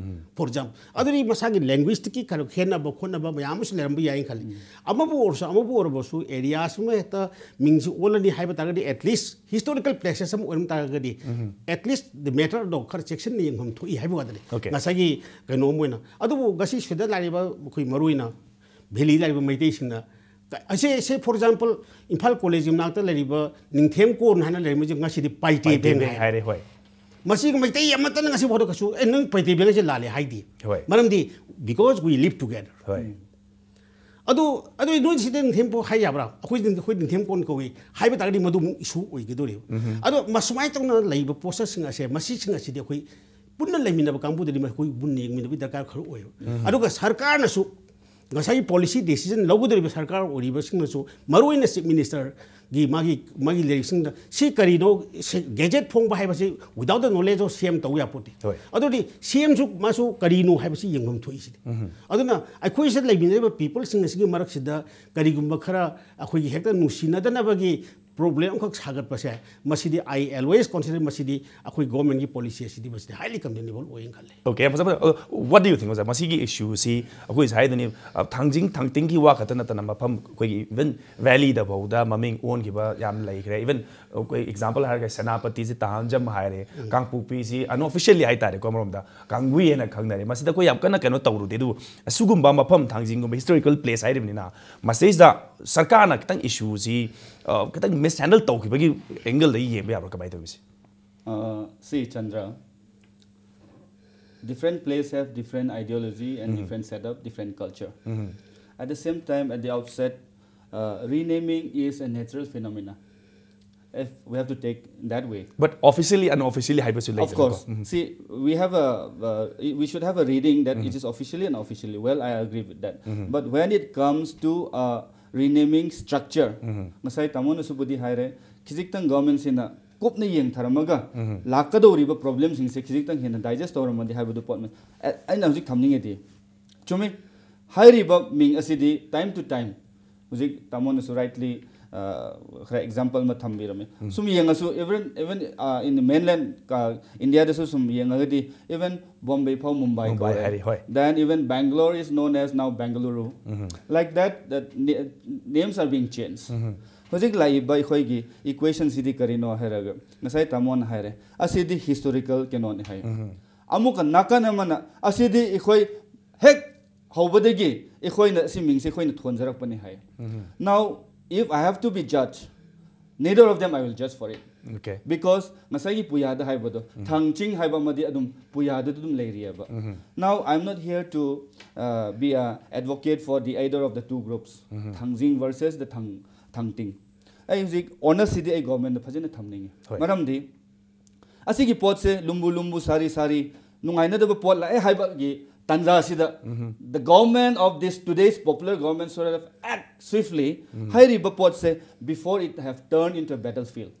For example ꯑꯗꯨꯗꯤ ꯃꯁꯥꯒꯤ ꯂꯦꯡꯒ꯭ꯋꯦꯖꯇꯒꯤ ꯈꯔ ꯈꯦꯠꯅꯕ ꯈꯣꯠꯅꯕ ꯃꯌꯥꯝ ꯑꯃꯁꯨ ꯂꯩꯔꯝꯕ ꯌꯥꯏꯅ ꯈꯜꯂꯤ꯫ ꯑꯃꯕꯨ ꯑꯣꯏꯔꯁꯨ ꯑꯃꯕꯨ ꯑꯣꯏꯔꯕꯁꯨ ꯑꯦꯔꯤꯌꯥꯁꯤꯃ ꯍꯦꯛꯇ ꯃꯤꯡꯁꯤ ꯑꯣꯜꯂꯅꯤ ꯍꯥꯏꯕ ꯇꯥꯔꯒꯗꯤ at least historical places ꯑꯃ ꯑꯣꯏꯔꯝ ꯇꯥꯔꯒꯗꯤ at least the matter ꯗꯣ ꯈꯔ ꯆꯦꯛꯁꯤꯟꯅ ꯌꯦꯡꯐꯝ ꯊꯣꯛꯏ ꯍꯥꯏꯕ ꯋꯥꯗꯅꯤ꯫ Okay. ꯉꯁꯥꯏꯒꯤ ꯀꯩꯅꯣ ꯑꯃ ꯑꯣꯏꯅ꯫ ꯑꯗꯨꯕꯨ ꯉꯁꯤ ꯁꯤꯗ ꯂꯥꯛꯏꯕ ꯑꯩꯈꯣꯏ ꯃꯔꯨ ꯑꯣꯏꯅ ꯚꯦꯂꯤ ꯂꯥꯛꯏꯕ ꯃꯩꯇꯩꯁꯤꯡꯅ ꯑꯁꯦ say for example ꯏꯝꯐꯥꯜ ꯀꯣꯂꯦꯖꯀꯤ ꯃꯅꯥꯛꯇ ꯂꯩꯔꯤꯕ ꯅꯤꯡꯊꯦꯝ ꯀꯣꯟ ꯍꯥꯏꯅ ꯂꯩꯔꯤꯕꯁꯦ ꯉꯁꯤꯗꯤ ꯄꯥꯏꯇꯦ ꯄꯥꯏꯇꯦ ꯕꯦꯡ ꯕꯦꯡ ꯍꯥꯏ꯫ ꯍꯥꯏꯔꯦ, ꯍꯣꯏ꯫ ꯃꯁꯤꯒꯤ ꯃꯩꯇꯩ ꯑꯃꯠꯇꯅ ꯉꯁꯤ ꯐꯥꯎꯗ ꯀꯩꯁꯨ ꯑꯦ ꯅꯪ ꯄꯥꯏꯇꯦ ꯕꯦꯡ ꯍꯥꯏꯁꯦ ꯂꯥꯜꯂꯦ ꯍꯥꯏꯗꯦ꯫ ꯍꯣꯏ꯫ ꯃꯔꯝꯗꯤ because we live together꯫ ꯍꯣꯏ꯫ ꯑꯗꯨ ꯑꯗꯨ ꯅꯣꯏ ꯁꯤꯗ ꯅꯤꯡꯊꯦꯝ ꯀꯣꯟ ꯍꯥꯏ ꯌꯥꯕ꯭ꯔꯥ? ꯑꯩꯈꯣꯏ ꯑꯩꯈꯣꯏ ꯅꯤꯡꯊꯦꯝ ꯀꯣꯟ ꯀꯧꯏ ꯍꯥꯏꯕ ꯇꯥꯔꯒꯗꯤ ꯃꯗꯨ ꯑꯃꯨꯛ ꯏꯁꯨ ꯑꯣꯏꯒꯗꯧꯔꯤꯕ꯫ ꯑꯗꯣ ꯃꯁꯨꯃꯥꯏꯅ ꯇꯧꯅ ꯂꯩꯕ ꯄꯣꯠꯁꯛꯁꯤꯡ ꯑꯁꯦ ꯃꯁꯤꯁꯤꯡ ꯑꯁꯤꯗꯤ ꯑꯩꯈꯣꯏ ꯄꯨꯟꯅ ꯂꯩꯃꯤꯟꯅꯕ ꯀꯥꯡꯕꯨꯗꯗꯤ ꯃꯈꯣꯏ ꯄꯨꯟꯅ ꯌꯦꯡꯃꯤꯟꯅꯕꯒꯤ ꯗꯔꯀꯥꯔ ꯈꯔ ꯑꯣꯏꯌꯦꯕ꯫ ꯑꯗꯨꯒ ꯁꯔꯀꯥꯔꯅꯁꯨ ꯉꯁꯥꯏꯒꯤ ꯄꯣꯂꯤꯁꯤ ꯗꯤꯁꯤꯖꯟ ꯂꯧꯒꯗꯧꯔꯤꯕ ꯁꯔꯀꯥꯔ ꯑꯣꯏꯔꯤꯕꯁꯤꯡꯅꯁꯨ ꯃꯔꯨꯑꯣꯏꯅ ꯆꯤꯐ ꯃꯤꯅꯤꯁꯇꯔꯒꯤ ꯃꯥꯒꯤ ꯃꯥꯒꯤ ꯂꯩꯔꯤꯛꯁꯤꯡꯗ ꯁꯤ ꯀꯔꯤꯅꯣ ꯒꯦꯖꯦꯠ ꯐꯣꯡꯕ ꯍꯥꯏꯕꯁꯤ without the knowledge of C M ꯇꯧ ꯌꯥꯄꯣꯠꯇꯦ꯫ ꯍꯣꯏ꯫ ꯑꯗꯨꯗꯤ C M ꯁꯨ ꯃꯥꯁꯨ ꯀꯔꯤꯅꯣ ꯍꯥꯏꯕꯁꯤ ꯌꯦꯡꯐꯝ ꯊꯣꯛꯏꯁꯤꯗꯤ꯫ ꯑꯗꯨꯅ ꯑꯩꯈꯣꯏꯁꯤꯗ ꯂꯩꯃꯤꯟꯅꯔꯤꯕ ꯄꯤꯄꯜꯁꯤꯡ ꯑꯁꯤꯒꯤ ꯃꯔꯛꯁꯤꯗ ꯀꯔꯤꯒꯨꯝꯕ ꯈꯔ ꯑꯩꯈꯣꯏꯒꯤ ꯍꯦꯛꯇ ꯅꯨꯡꯁꯤꯅꯗꯅꯕꯒꯤ ꯄ꯭ꯔꯣꯕ꯭ꯂꯦꯝ ꯑꯃꯈꯛ ꯁꯥꯒꯠꯄꯁꯦ, ꯃꯁꯤꯗꯤ I always consider ꯃꯁꯤꯗꯤ ꯑꯩꯈꯣꯏ ꯒꯣꯔꯃꯦꯟꯒꯤ ꯄꯣꯂꯤꯁꯤ ꯑꯁꯤꯗꯤ ꯃꯁꯤꯗꯤ highly condemnable ꯑꯣꯏꯌꯦꯅ ꯈꯜꯂꯦ꯫ Okay, ꯌꯥꯝ ꯐꯖꯕ꯫ What do you think, ꯑꯣꯖꯥ? ꯃꯁꯤꯒꯤ ꯏꯁꯨꯁꯤ ꯑꯩꯈꯣꯏ ꯉꯁꯥꯏ ꯍꯥꯏꯗꯨꯅꯤ, ꯑ, ꯊꯥꯡꯖꯤꯡ ꯊꯥꯡꯇꯤꯡꯒꯤ ꯋꯥ ꯈꯛꯇ ꯅꯠꯇꯅ ꯃꯐꯝ ꯑꯩꯈꯣꯏꯒꯤ even valley ꯗ ꯐꯥꯎꯗ ꯃꯃꯤꯡ ꯑꯣꯟꯈꯤꯕ ꯌꯥꯝ ꯂꯩꯈ꯭ꯔꯦ꯫ Even ꯑꯩꯈꯣꯏ example ꯍꯥꯏꯔꯒ ꯁꯦꯅꯥꯄꯇꯤꯁꯤ ꯇꯥꯍꯟꯖꯝ ꯍꯥꯏꯔꯦ, ꯀꯥꯡꯄꯣꯛꯄꯤꯁꯤ unofficially ꯍꯥꯏꯇꯥꯔꯦꯀꯣ, ꯑꯃꯔꯣꯝꯗ ꯀꯥꯡꯒꯨꯏ ꯍꯥꯏꯅ ꯈꯪꯅꯔꯦ꯫ ꯃꯁꯤꯗ ꯑꯩꯈꯣꯏ ꯌꯥꯝ ꯀꯟꯅ ꯀꯩꯅꯣ ꯇꯧꯔꯨꯗꯦ, ꯑꯗꯨꯕꯨ ꯑꯁꯤꯒꯨꯝꯕ ꯃꯐꯝ ꯊꯥꯡꯖꯤꯡꯒꯨꯝꯕ historical place ꯍꯥꯏꯔꯤꯕꯅꯤꯅ ꯃꯁꯤꯗꯩꯁꯤꯗ ꯁꯔꯀꯥꯔꯅ ꯈꯤꯇꯪ ꯏꯁꯨꯁꯤ, ꯑ, ꯈꯤꯇꯪ mishandle ꯇꯧꯈꯤꯕꯒꯤ angle ꯗꯒꯤ ꯌꯦꯡꯕ ꯌꯥꯕ꯭ꯔꯥ? ꯀꯃꯥꯏꯅ ꯇꯧꯋꯤ ꯁꯤ? Uh, see, Chandra, different place have different ideology and different setup, different culture. At the same time, at the outset, uh, renaming is a natural phenomena. If we have to take that way. But officially unofficially ꯍꯥꯏꯕꯁꯨ Of ꯂꯩꯗꯅꯀꯣ꯫ Course. See, we have a, uh, we should have a reading that it is officially and officially. Well, I agree with that. But when it comes to, uh, renaming structure, ꯉꯁꯥꯏ ꯇꯥꯃꯣꯅꯁꯨꯕꯨꯗꯤ ꯍꯥꯏꯔꯦ, ꯈꯤꯖꯤꯛꯇꯪ ꯒꯣꯔꯃꯦꯟꯁꯤꯅ ꯀꯨꯞꯅ ꯌꯦꯡꯊꯔꯝꯃꯒ ꯂꯥꯛꯀꯗꯧꯔꯤꯕ ꯄ꯭ꯔꯣꯕ꯭ꯂꯦꯝꯁꯤꯡꯁꯦ ꯈꯤꯖꯤꯛꯇꯪ ꯍꯦꯟꯅ digest ꯇꯧꯔꯝꯃꯗꯤ ꯍꯥꯏꯕꯗꯨ ꯄꯣꯠ ꯑꯃ꯫ ꯑ-, ꯑꯩꯅ ꯍꯧꯖꯤꯛ ꯊꯝꯅꯤꯡꯉꯤꯗꯤ, ꯆꯨꯝꯃꯤ, ꯍꯥꯏꯔꯤꯕ ꯃꯤꯡ ꯑꯁꯤꯗꯤ time to time, ꯍꯧꯖꯤꯛ ꯇꯥꯃꯣꯅꯁꯨ rightly, ꯑ, ꯈꯔ example ꯑꯃ ꯊꯝꯕꯤꯔꯝꯃꯤ꯫ ꯁꯨꯝ ꯌꯦꯡꯉꯁꯨ, even, even, ꯑ, in mainland, ꯑ, ꯏꯟꯗꯤꯌꯥꯗꯁꯨ ꯁꯨꯝ ꯌꯦꯡꯉꯒꯗꯤ, even ꯕꯣꯝꯕꯦ ꯐꯥꯎ ꯃꯨꯝꯕꯥꯏ ꯃꯨꯝꯕꯥꯏ ꯀꯧꯔꯦ꯫ ꯍꯥꯏꯔꯤ, ꯍꯣꯏ꯫ Then even Bangalore is known as now Bengaluru. Like that, the na-, names are being changed. ꯍꯧꯖꯤꯛ ꯂꯥꯛꯏꯕ ꯑꯩꯈꯣꯏꯒꯤ equation ꯁꯤꯗꯤ ꯀꯔꯤꯅꯣ ꯍꯥꯏꯔꯒ, ꯉꯁꯥꯏ ꯇꯥꯃꯣꯅ ꯍꯥꯏꯔꯦ, ꯑꯁꯤꯗꯤ historical ꯀꯩꯅꯣꯅꯤ ꯍꯥꯏ꯫ ꯑꯃꯨꯛꯀ ꯅꯥꯀꯟ ꯑꯃꯅ ꯑꯁꯤꯗꯤ ꯑꯩꯈꯣꯏ ꯍꯦꯛ ꯍꯧꯕꯗꯒꯤ ꯑꯩꯈꯣꯏꯅ ꯑꯁꯤ ꯃꯤꯡꯁꯦ ꯑꯩꯈꯣꯏꯅ ꯊꯣꯟꯖꯔꯛꯄꯅꯤ ꯍꯥꯏ꯫ Now, if I have to be judge, neither of them I will judge for it. Okay. Because ꯉꯁꯥꯏꯒꯤ ꯄꯨꯌꯥꯗ ꯍꯥꯏꯕꯗꯣ, ꯊꯥꯡꯆꯤꯡ ꯍꯥꯏꯕ ꯑꯃꯗꯤ ꯑꯗꯨꯝ ꯄꯨꯌꯥꯗꯨꯗ ꯑꯗꯨꯝ ꯂꯩꯔꯤꯑꯕ꯫ Now, I'm not here to, uh, be a advocate for the either of the two groups, Thangjing versus the ꯊꯥꯡ-, ꯊꯥꯡꯇꯤꯡ꯫ ꯑꯩ ꯍꯧꯖꯤꯛ ꯑꯣꯅꯔꯁꯤꯗꯤ ꯑꯩ ꯒꯣꯔꯃꯦꯟꯗ ꯐꯖꯅ ꯊꯝꯅꯤꯡꯉꯤ꯫ ꯍꯣꯏ꯫ ꯃꯔꯝꯗꯤ ꯑꯁꯤꯒꯤ ꯄꯣꯠꯁꯦ ꯂꯨꯝꯕꯨ ꯂꯨꯝꯕꯨ ꯁꯥꯔꯤ ꯁꯥꯔꯤ ꯅꯨꯡꯉꯥꯏꯅꯗꯕ ꯄꯣꯠ ꯂꯥꯛꯑꯦ ꯍꯥꯏꯕꯒꯤ ꯇꯥꯟꯖꯥꯁꯤꯗ, the government of this today's popular government should have act swiftly. ꯍꯥꯏꯔꯤꯕ ꯄꯣꯠꯁꯦ, before it have turned into a battlefield,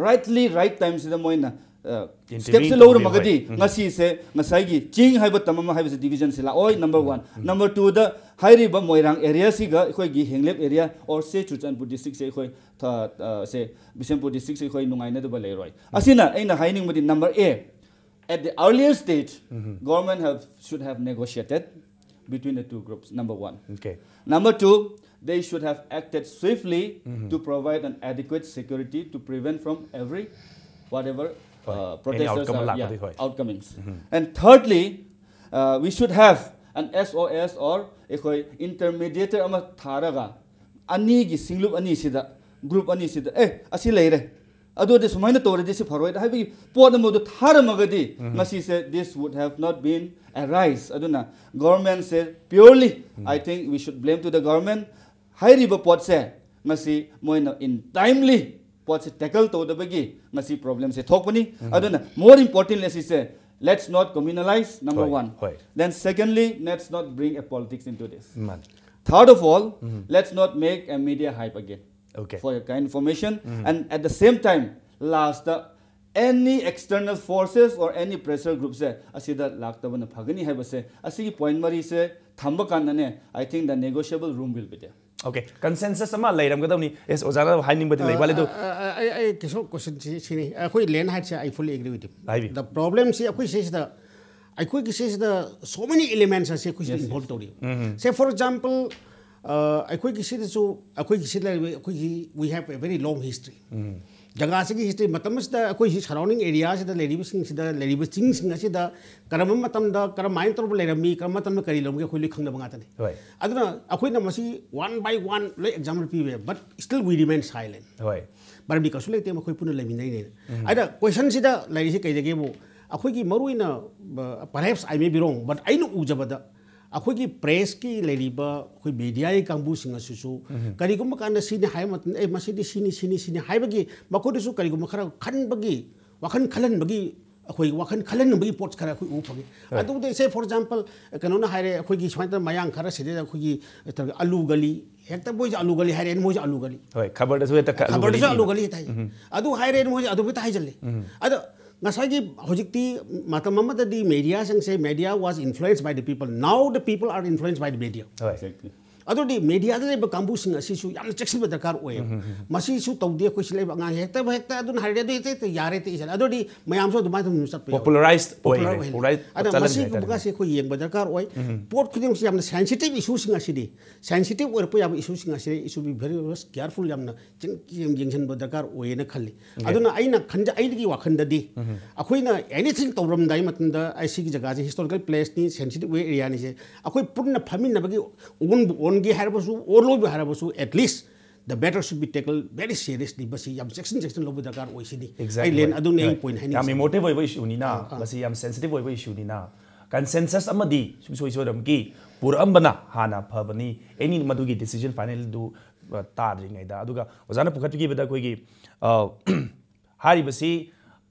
rightly right time ꯁꯤꯗ ꯃꯣꯏꯅ ꯁ꯭ꯇꯦꯞꯁꯦ ꯂꯧꯔꯝꯃꯒꯗꯤ ꯉꯁꯤꯁꯦ ꯉꯁꯥꯏꯒꯤ ꯆꯤꯡ ꯍꯥꯏꯕ ꯇꯝ ꯑꯃ ꯍꯥꯏꯕꯁꯦ ꯗꯤꯕꯤꯖꯟꯁꯦ ꯂꯥꯛꯑꯣꯏ꯫ Number one. ꯅꯝꯕꯔ ꯇꯨꯗ ꯍꯥꯏꯔꯤꯕ ꯃꯣꯏꯔꯥꯡ ꯑꯦꯔꯤꯌꯥꯁꯤꯒ ꯑꯩꯈꯣꯏꯒꯤ ꯍꯦꯡꯂꯦꯞ ꯑꯦꯔꯤꯌꯥ ꯑꯣꯔ ꯁꯦ ꯆꯨꯔꯆꯥꯟꯄꯨꯔ ꯗꯤꯁꯇ꯭ꯔꯤꯛꯁꯦ ꯑꯩꯈꯣꯏ ꯊ- ꯑ, ꯁꯦ ꯕꯤꯁꯦꯝꯄꯨꯔ ꯗꯤꯁꯇ꯭ꯔꯤꯛꯁꯦ ꯑꯩꯈꯣꯏ ꯅꯨꯡꯉꯥꯏꯅꯗꯕ ꯂꯩꯔꯣꯏ꯫ ꯑꯁꯤꯅ ꯑꯩꯅ ꯍꯥꯏꯅꯤꯡꯕꯗꯤ number A, at the earlier stage, government have should have negotiated between the two groups, number one. Okay. Number two, they should have acted swiftly to provide an adequate security to prevent from every whatever uh, protesters outcome are, ꯂꯥꯛꯄꯗꯤ, yeah, ꯍꯣꯏ꯫ Outcomings. And thirdly, uh, we should have an S O S or ꯑꯩꯈꯣꯏ intermediator ꯑꯃ ꯊꯥꯔꯒ ꯑꯅꯤꯒꯤ ꯁꯤꯡꯂꯨꯞ ꯑꯅꯤꯁꯤꯗ, group ꯑꯅꯤꯁꯤꯗ ꯑꯦ ꯑꯁꯤ ꯂꯩꯔꯦ, ꯑꯗꯨꯗꯤ ꯁꯨꯃꯥꯏꯅ ꯇꯧꯔꯗꯤ ꯁꯤ ꯐꯔꯣꯏꯗ ꯍꯥꯏꯕꯒꯤ ꯄꯣꯠ ꯑꯃꯗꯣ ꯊꯥꯔꯝꯃꯒꯗꯤ ꯉꯁꯤꯁꯦ this would have not been arise. ꯑꯗꯨꯅ ꯒꯣꯔꯃꯦꯟꯁꯦ purely, I think we should blame to the government. ꯍꯥꯏꯔꯤꯕ ꯄꯣꯠꯁꯦ ꯉꯁꯤ ꯃꯣꯏꯅ in timely ꯄꯣꯠꯁꯦ ꯇꯦꯀꯜ ꯇꯧꯗꯕꯒꯤ ꯉꯁꯤ ꯄ꯭ꯔꯣꯕ꯭ꯂꯦꯝꯁꯦ ꯊꯣꯛꯄꯅꯤ꯫ ꯑꯗꯨꯅ more importantly ꯑꯁꯤꯁꯦ, let's not communalize, number ꯍꯣꯏ, one. ꯍꯣꯏ꯫ Then secondly, let's not bring a politics into this. ꯃꯥꯅꯤ꯫ Third of all, let's not make a media hype again. Okay. For your kind information, and at the same time, last, any external forces or any pressure groups ꯁꯦ ꯑꯁꯤꯗ ꯂꯥꯛꯇꯕꯅ ꯐꯒꯅꯤ ꯍꯥꯏꯕꯁꯦ, ꯑꯁꯤꯒꯤ point ꯃꯔꯤꯁꯦ ꯊꯝꯕ ꯀꯥꯟꯗꯅꯦ, I think the negotiable room will be there. Okay, consensus ꯑꯃ ꯂꯩꯔꯝꯒꯗꯕꯅꯤ꯫ Yes, ꯑꯣꯖꯥꯅ ꯍꯥꯏꯅꯤꯡꯕꯗꯤ ꯂꯩ ꯃꯥꯜꯂꯦ ꯑꯗꯨ꯫ ꯑ, ꯑ, ꯑꯩ ꯑꯩ ꯀꯩꯁꯨ ꯀꯣꯏꯁꯟꯁꯤ ꯁꯤꯅꯤ, ꯑꯩꯈꯣꯏ ꯂꯦꯟ ꯍꯥꯏꯠꯁꯦ I fully agree with him. ꯍꯥꯏꯕꯤꯌꯨ꯫ The problemꯁꯤ ꯑꯩꯈꯣꯏ ꯁꯤꯁꯤꯗ, ꯑꯩꯈꯣꯏꯒꯤ ꯁꯤꯁꯤꯗ so many elements ꯑꯁꯤ ꯑꯩꯈꯣꯏꯁꯤꯗ involve ꯇꯧꯔꯤꯕ꯫ Say for example, ꯑ, ꯑꯩꯈꯣꯏꯒꯤ ꯁꯤꯗꯁꯨ, ꯑꯩꯈꯣꯏꯒꯤ ꯁꯤꯗ ꯂꯩꯔꯤꯕ ꯑꯩꯈꯣꯏꯒꯤ we have a very long history. ꯖꯒꯥꯁꯤꯒꯤ ꯍꯤꯁꯇ꯭ꯔꯤ ꯃꯇꯝ ꯑꯁꯤꯗ ꯑꯩꯈꯣꯏ ꯁꯤ ꯁꯔꯥꯎꯟꯗꯤꯡ ꯑꯦꯔꯤꯌꯥꯁꯤꯗ ꯂꯩꯔꯤꯕꯁꯤꯡꯁꯤꯗ ꯂꯩꯔꯤꯕ ꯆꯤꯡꯁꯤꯡ ꯑꯁꯤꯗ ꯀꯔꯝꯕ ꯃꯇꯝꯗ ꯀꯔꯝꯍꯥꯏꯅ ꯇꯧꯔꯒ ꯂꯩꯔꯝꯃꯤ, ꯀꯔꯝꯕ ꯃꯇꯝꯗ ꯀꯔꯤ ꯂꯩꯔꯝꯒꯦ, ꯑꯩꯈꯣꯏ ꯂꯣꯏ ꯈꯪꯅꯕ ꯉꯥꯛꯇꯅꯤ꯫ ꯍꯣꯏ꯫ ꯑꯗꯨꯅ ꯑꯩꯈꯣꯏꯅ ꯃꯁꯤ one by one ꯂꯣꯏ example ꯄꯤꯕ ꯌꯥꯏ, but still we remain silent. ꯍꯣꯏ꯫ ꯃꯔꯝꯗꯤ ꯀꯩꯁꯨ ꯂꯩꯇꯦ, ꯃꯈꯣꯏ ꯄꯨꯟꯅ ꯂꯩꯃꯤꯟꯅꯩꯅꯦꯅ꯫ ꯑꯗ ꯀꯣꯏꯁꯟꯁꯤꯗ ꯂꯩꯔꯤꯁꯤ ꯀꯩꯗꯒꯦꯕꯨ, ꯑꯩꯈꯣꯏꯒꯤ ꯃꯔꯨꯑꯣꯏꯅ, perhaps I may be wrong, but ꯑꯩꯅ ꯎꯖꯕꯗ ꯑꯩꯈꯣꯏꯒꯤ ꯄ꯭ꯔꯦꯁꯀꯤ ꯂꯩꯔꯤꯕ ꯑꯩꯈꯣꯏ ꯃꯦꯗꯤꯌꯥꯒꯤ ꯀꯥꯡꯕꯨꯁꯤꯡ ꯑꯁꯤꯁꯨ ꯀꯔꯤꯒꯨꯝꯕ ꯀꯥꯟꯗ ꯁꯤꯅꯤ ꯍꯥꯏꯕ ꯃꯇꯝꯗ, "ꯑꯦ, ꯃꯁꯤꯗꯤ ꯁꯤꯅꯤ, ꯁꯤꯅꯤ, ꯁꯤꯅꯤ" ꯍꯥꯏꯕꯒꯤ ꯃꯈꯣꯏꯗꯁꯨ ꯀꯔꯤꯒꯨꯝꯕ ꯈꯔ ꯈꯟꯕꯒꯤ, ꯋꯥꯈꯜ ꯈꯜꯍꯟꯕꯒꯤ, ꯑꯩꯈꯣꯏ ꯋꯥꯈꯜ ꯈꯜꯍꯟꯕꯒꯤ ꯄꯣꯠ ꯈꯔ ꯑꯩꯈꯣꯏ ꯎꯕ ꯐꯪꯉꯤ꯫ ꯑꯗꯨꯕꯨꯗꯤ say for example, ꯀꯩꯅꯣꯅ ꯍꯥꯏꯔꯦ, ꯑꯩꯈꯣꯏꯒꯤ ꯁꯨꯃꯥꯏꯅ ꯇꯧꯗꯅ ꯃꯌꯥꯡ ꯈꯔ ꯁꯤꯗꯩꯗ ꯑꯩꯈꯣꯏꯒꯤ ꯑꯂꯨ ꯒꯂꯤ, ꯍꯦꯛꯇ ꯃꯣꯏꯁꯨ ꯑꯂꯨ ꯒꯂꯤ ꯍꯥꯏꯔꯦ, ꯃꯣꯏꯁꯨ ꯑꯂꯨ ꯒꯂꯤ꯫ ꯍꯣꯏ, ꯈꯕꯔꯗꯁꯨ ꯍꯦꯛꯇ ꯀ-, ꯑꯂꯨ ꯈꯕꯔꯗꯁꯨ ꯒꯂꯤ ꯑꯂꯨ ꯄꯤꯕ꯫ ꯒꯂꯤ ꯍꯦꯛꯇ ꯍꯥꯏ꯫ ꯑꯗꯨ ꯍꯥꯏꯔꯦ, ꯃꯣꯏꯁꯨ ꯑꯗꯨ ꯍꯦꯛꯇ ꯍꯥꯏꯖꯜꯂꯦ꯫ ꯑꯗ ꯉꯁꯥꯏꯒꯤ ꯍꯧꯖꯤꯛꯇꯤ ꯃꯇꯝ ꯑꯃꯗꯗꯤ mediaꯁꯤꯡꯁꯦ, media was influenced by the people, now the people are influenced by the media. ꯍꯣꯏ꯫ Exactly. ꯑꯗꯨꯗꯤ mediaꯗ ꯂꯩꯕ ꯀꯥꯡꯕꯨꯁꯤꯡ ꯑꯁꯤꯁꯨ ꯌꯥꯝꯅ ꯆꯦꯛꯁꯤꯟꯕ ꯗꯔꯀꯥꯔ ꯑꯣꯏꯌꯦꯕ꯫ ꯃꯁꯤꯁꯨ ꯇꯧꯗꯦ, ꯑꯩꯈꯣꯏ ꯁꯤ ꯂꯩꯕ ꯑꯉꯥꯡꯁꯦ ꯍꯦꯛꯇ ꯍꯦꯛꯇ ꯑꯗꯨꯅ ꯍꯥꯏꯔꯦ, ꯑꯗꯨ ꯍꯦꯛꯇ ꯍꯦꯛꯇ ꯌꯥꯔꯦ, ꯍꯦꯛꯇ ꯏꯁꯜꯂꯦ꯫ ꯑꯗꯨꯗꯤ ꯃꯌꯥꯝꯁꯨ ꯑꯗꯨꯃꯥꯏꯅ ꯑꯗꯨꯝ ꯆꯠꯄ ꯌꯥꯎꯋꯦ꯫ Popularized Popular ꯑꯣꯏꯔꯦ, ꯑꯣꯏꯍꯜꯂꯦ꯫ popularized ꯑꯗ ꯆꯠꯍꯟꯈ꯭ꯔꯦ ꯃꯁꯤꯒꯨꯝꯕ ꯍꯥꯏꯇꯥꯔꯦ꯫ ꯀꯥꯁꯦ ꯑꯩꯈꯣꯏ ꯌꯦꯡꯕ ꯗꯔꯀꯥꯔ ꯑꯣꯏ꯫ ꯄꯣꯠ ꯈꯨꯗꯤꯡꯃꯛꯁꯤ ꯌꯥꯝꯅ sensitive issueꯁꯤꯡ ꯑꯁꯤꯗꯤ, sensitive ꯑꯣꯏꯔꯛꯄ ꯌꯥꯕ issueꯁꯤꯡ ꯑꯁꯤꯗꯤ you should be very careful, ꯌꯥꯝꯅ ꯆꯤꯡ-, ꯌꯦꯡ-, ꯌꯦꯡꯁꯤꯟꯕ ꯗꯔꯀꯥꯔ ꯑꯣꯏꯌꯦꯅ ꯈꯜꯂꯤ꯫ ꯑꯗꯨꯅ ꯑꯩꯅ ꯈꯟꯖ-, ꯑꯩꯒꯤ ꯋꯥꯈꯜꯗꯗꯤ ꯑꯩꯈꯣꯏꯅ anything ꯇꯧꯔꯝꯗꯥꯏ ꯃꯇꯝꯗ ꯑꯩ ꯁꯤꯒꯤ ꯖꯒꯥꯁꯦ historical placeꯅꯤ, sensitive areaꯅꯤꯁꯦ ꯑꯩꯈꯣꯏ ꯄꯨꯟꯅ ꯐꯝꯃꯤꯟꯅꯕꯒꯤ ꯑꯣꯟꯕꯨ ꯑꯣꯟꯒꯦ ꯍꯥꯏꯔꯕꯁꯨ, ꯑꯣꯜꯂꯣꯏꯕ ꯍꯥꯏꯔꯕꯁꯨ, at least the matter should be tackled very seriously꯫ ꯃꯁꯤ ꯌꯥꯝ ꯆꯦꯛꯁꯤꯟ ꯆꯦꯛꯁꯤꯟ ꯂꯧꯕ ꯗꯔꯀꯥꯔ ꯑꯣꯏ ꯁꯤꯅꯤ꯫ Exactly. ꯑꯩ ꯂꯦꯟ ꯑꯗꯨꯅꯤ ꯑꯩ Right. point ꯌꯥꯝ ꯍꯥꯏꯅꯤꯡꯉꯤꯁꯦ꯫ Emotive ꯑꯣꯏꯕ issueꯅꯤꯅ, ꯃꯁꯤ ꯌꯥꯝ sensitive ꯑꯣꯏꯕ issueꯅꯤꯅ, consensus ꯑꯃꯗꯤ ꯁꯨꯡꯁꯣꯏ ꯁꯣꯏꯗꯅꯃꯛꯀꯤ ꯄꯨꯔꯛꯑꯝꯕꯅ ꯍꯥꯟꯅ ꯐꯕꯅꯤ꯫ Any ꯃꯗꯨꯒꯤ decision finalꯗꯨ, ꯑ, ꯇꯥꯗ꯭ꯔꯤꯉꯩꯗ꯫ ꯑꯗꯨꯒ ꯑꯣꯖꯥꯅ ꯄꯨꯈꯠꯄꯤꯈꯤꯕꯗ ꯑꯩꯈꯣꯏꯒꯤ, ꯑ, ꯍꯥꯏꯔꯤꯕꯁꯤ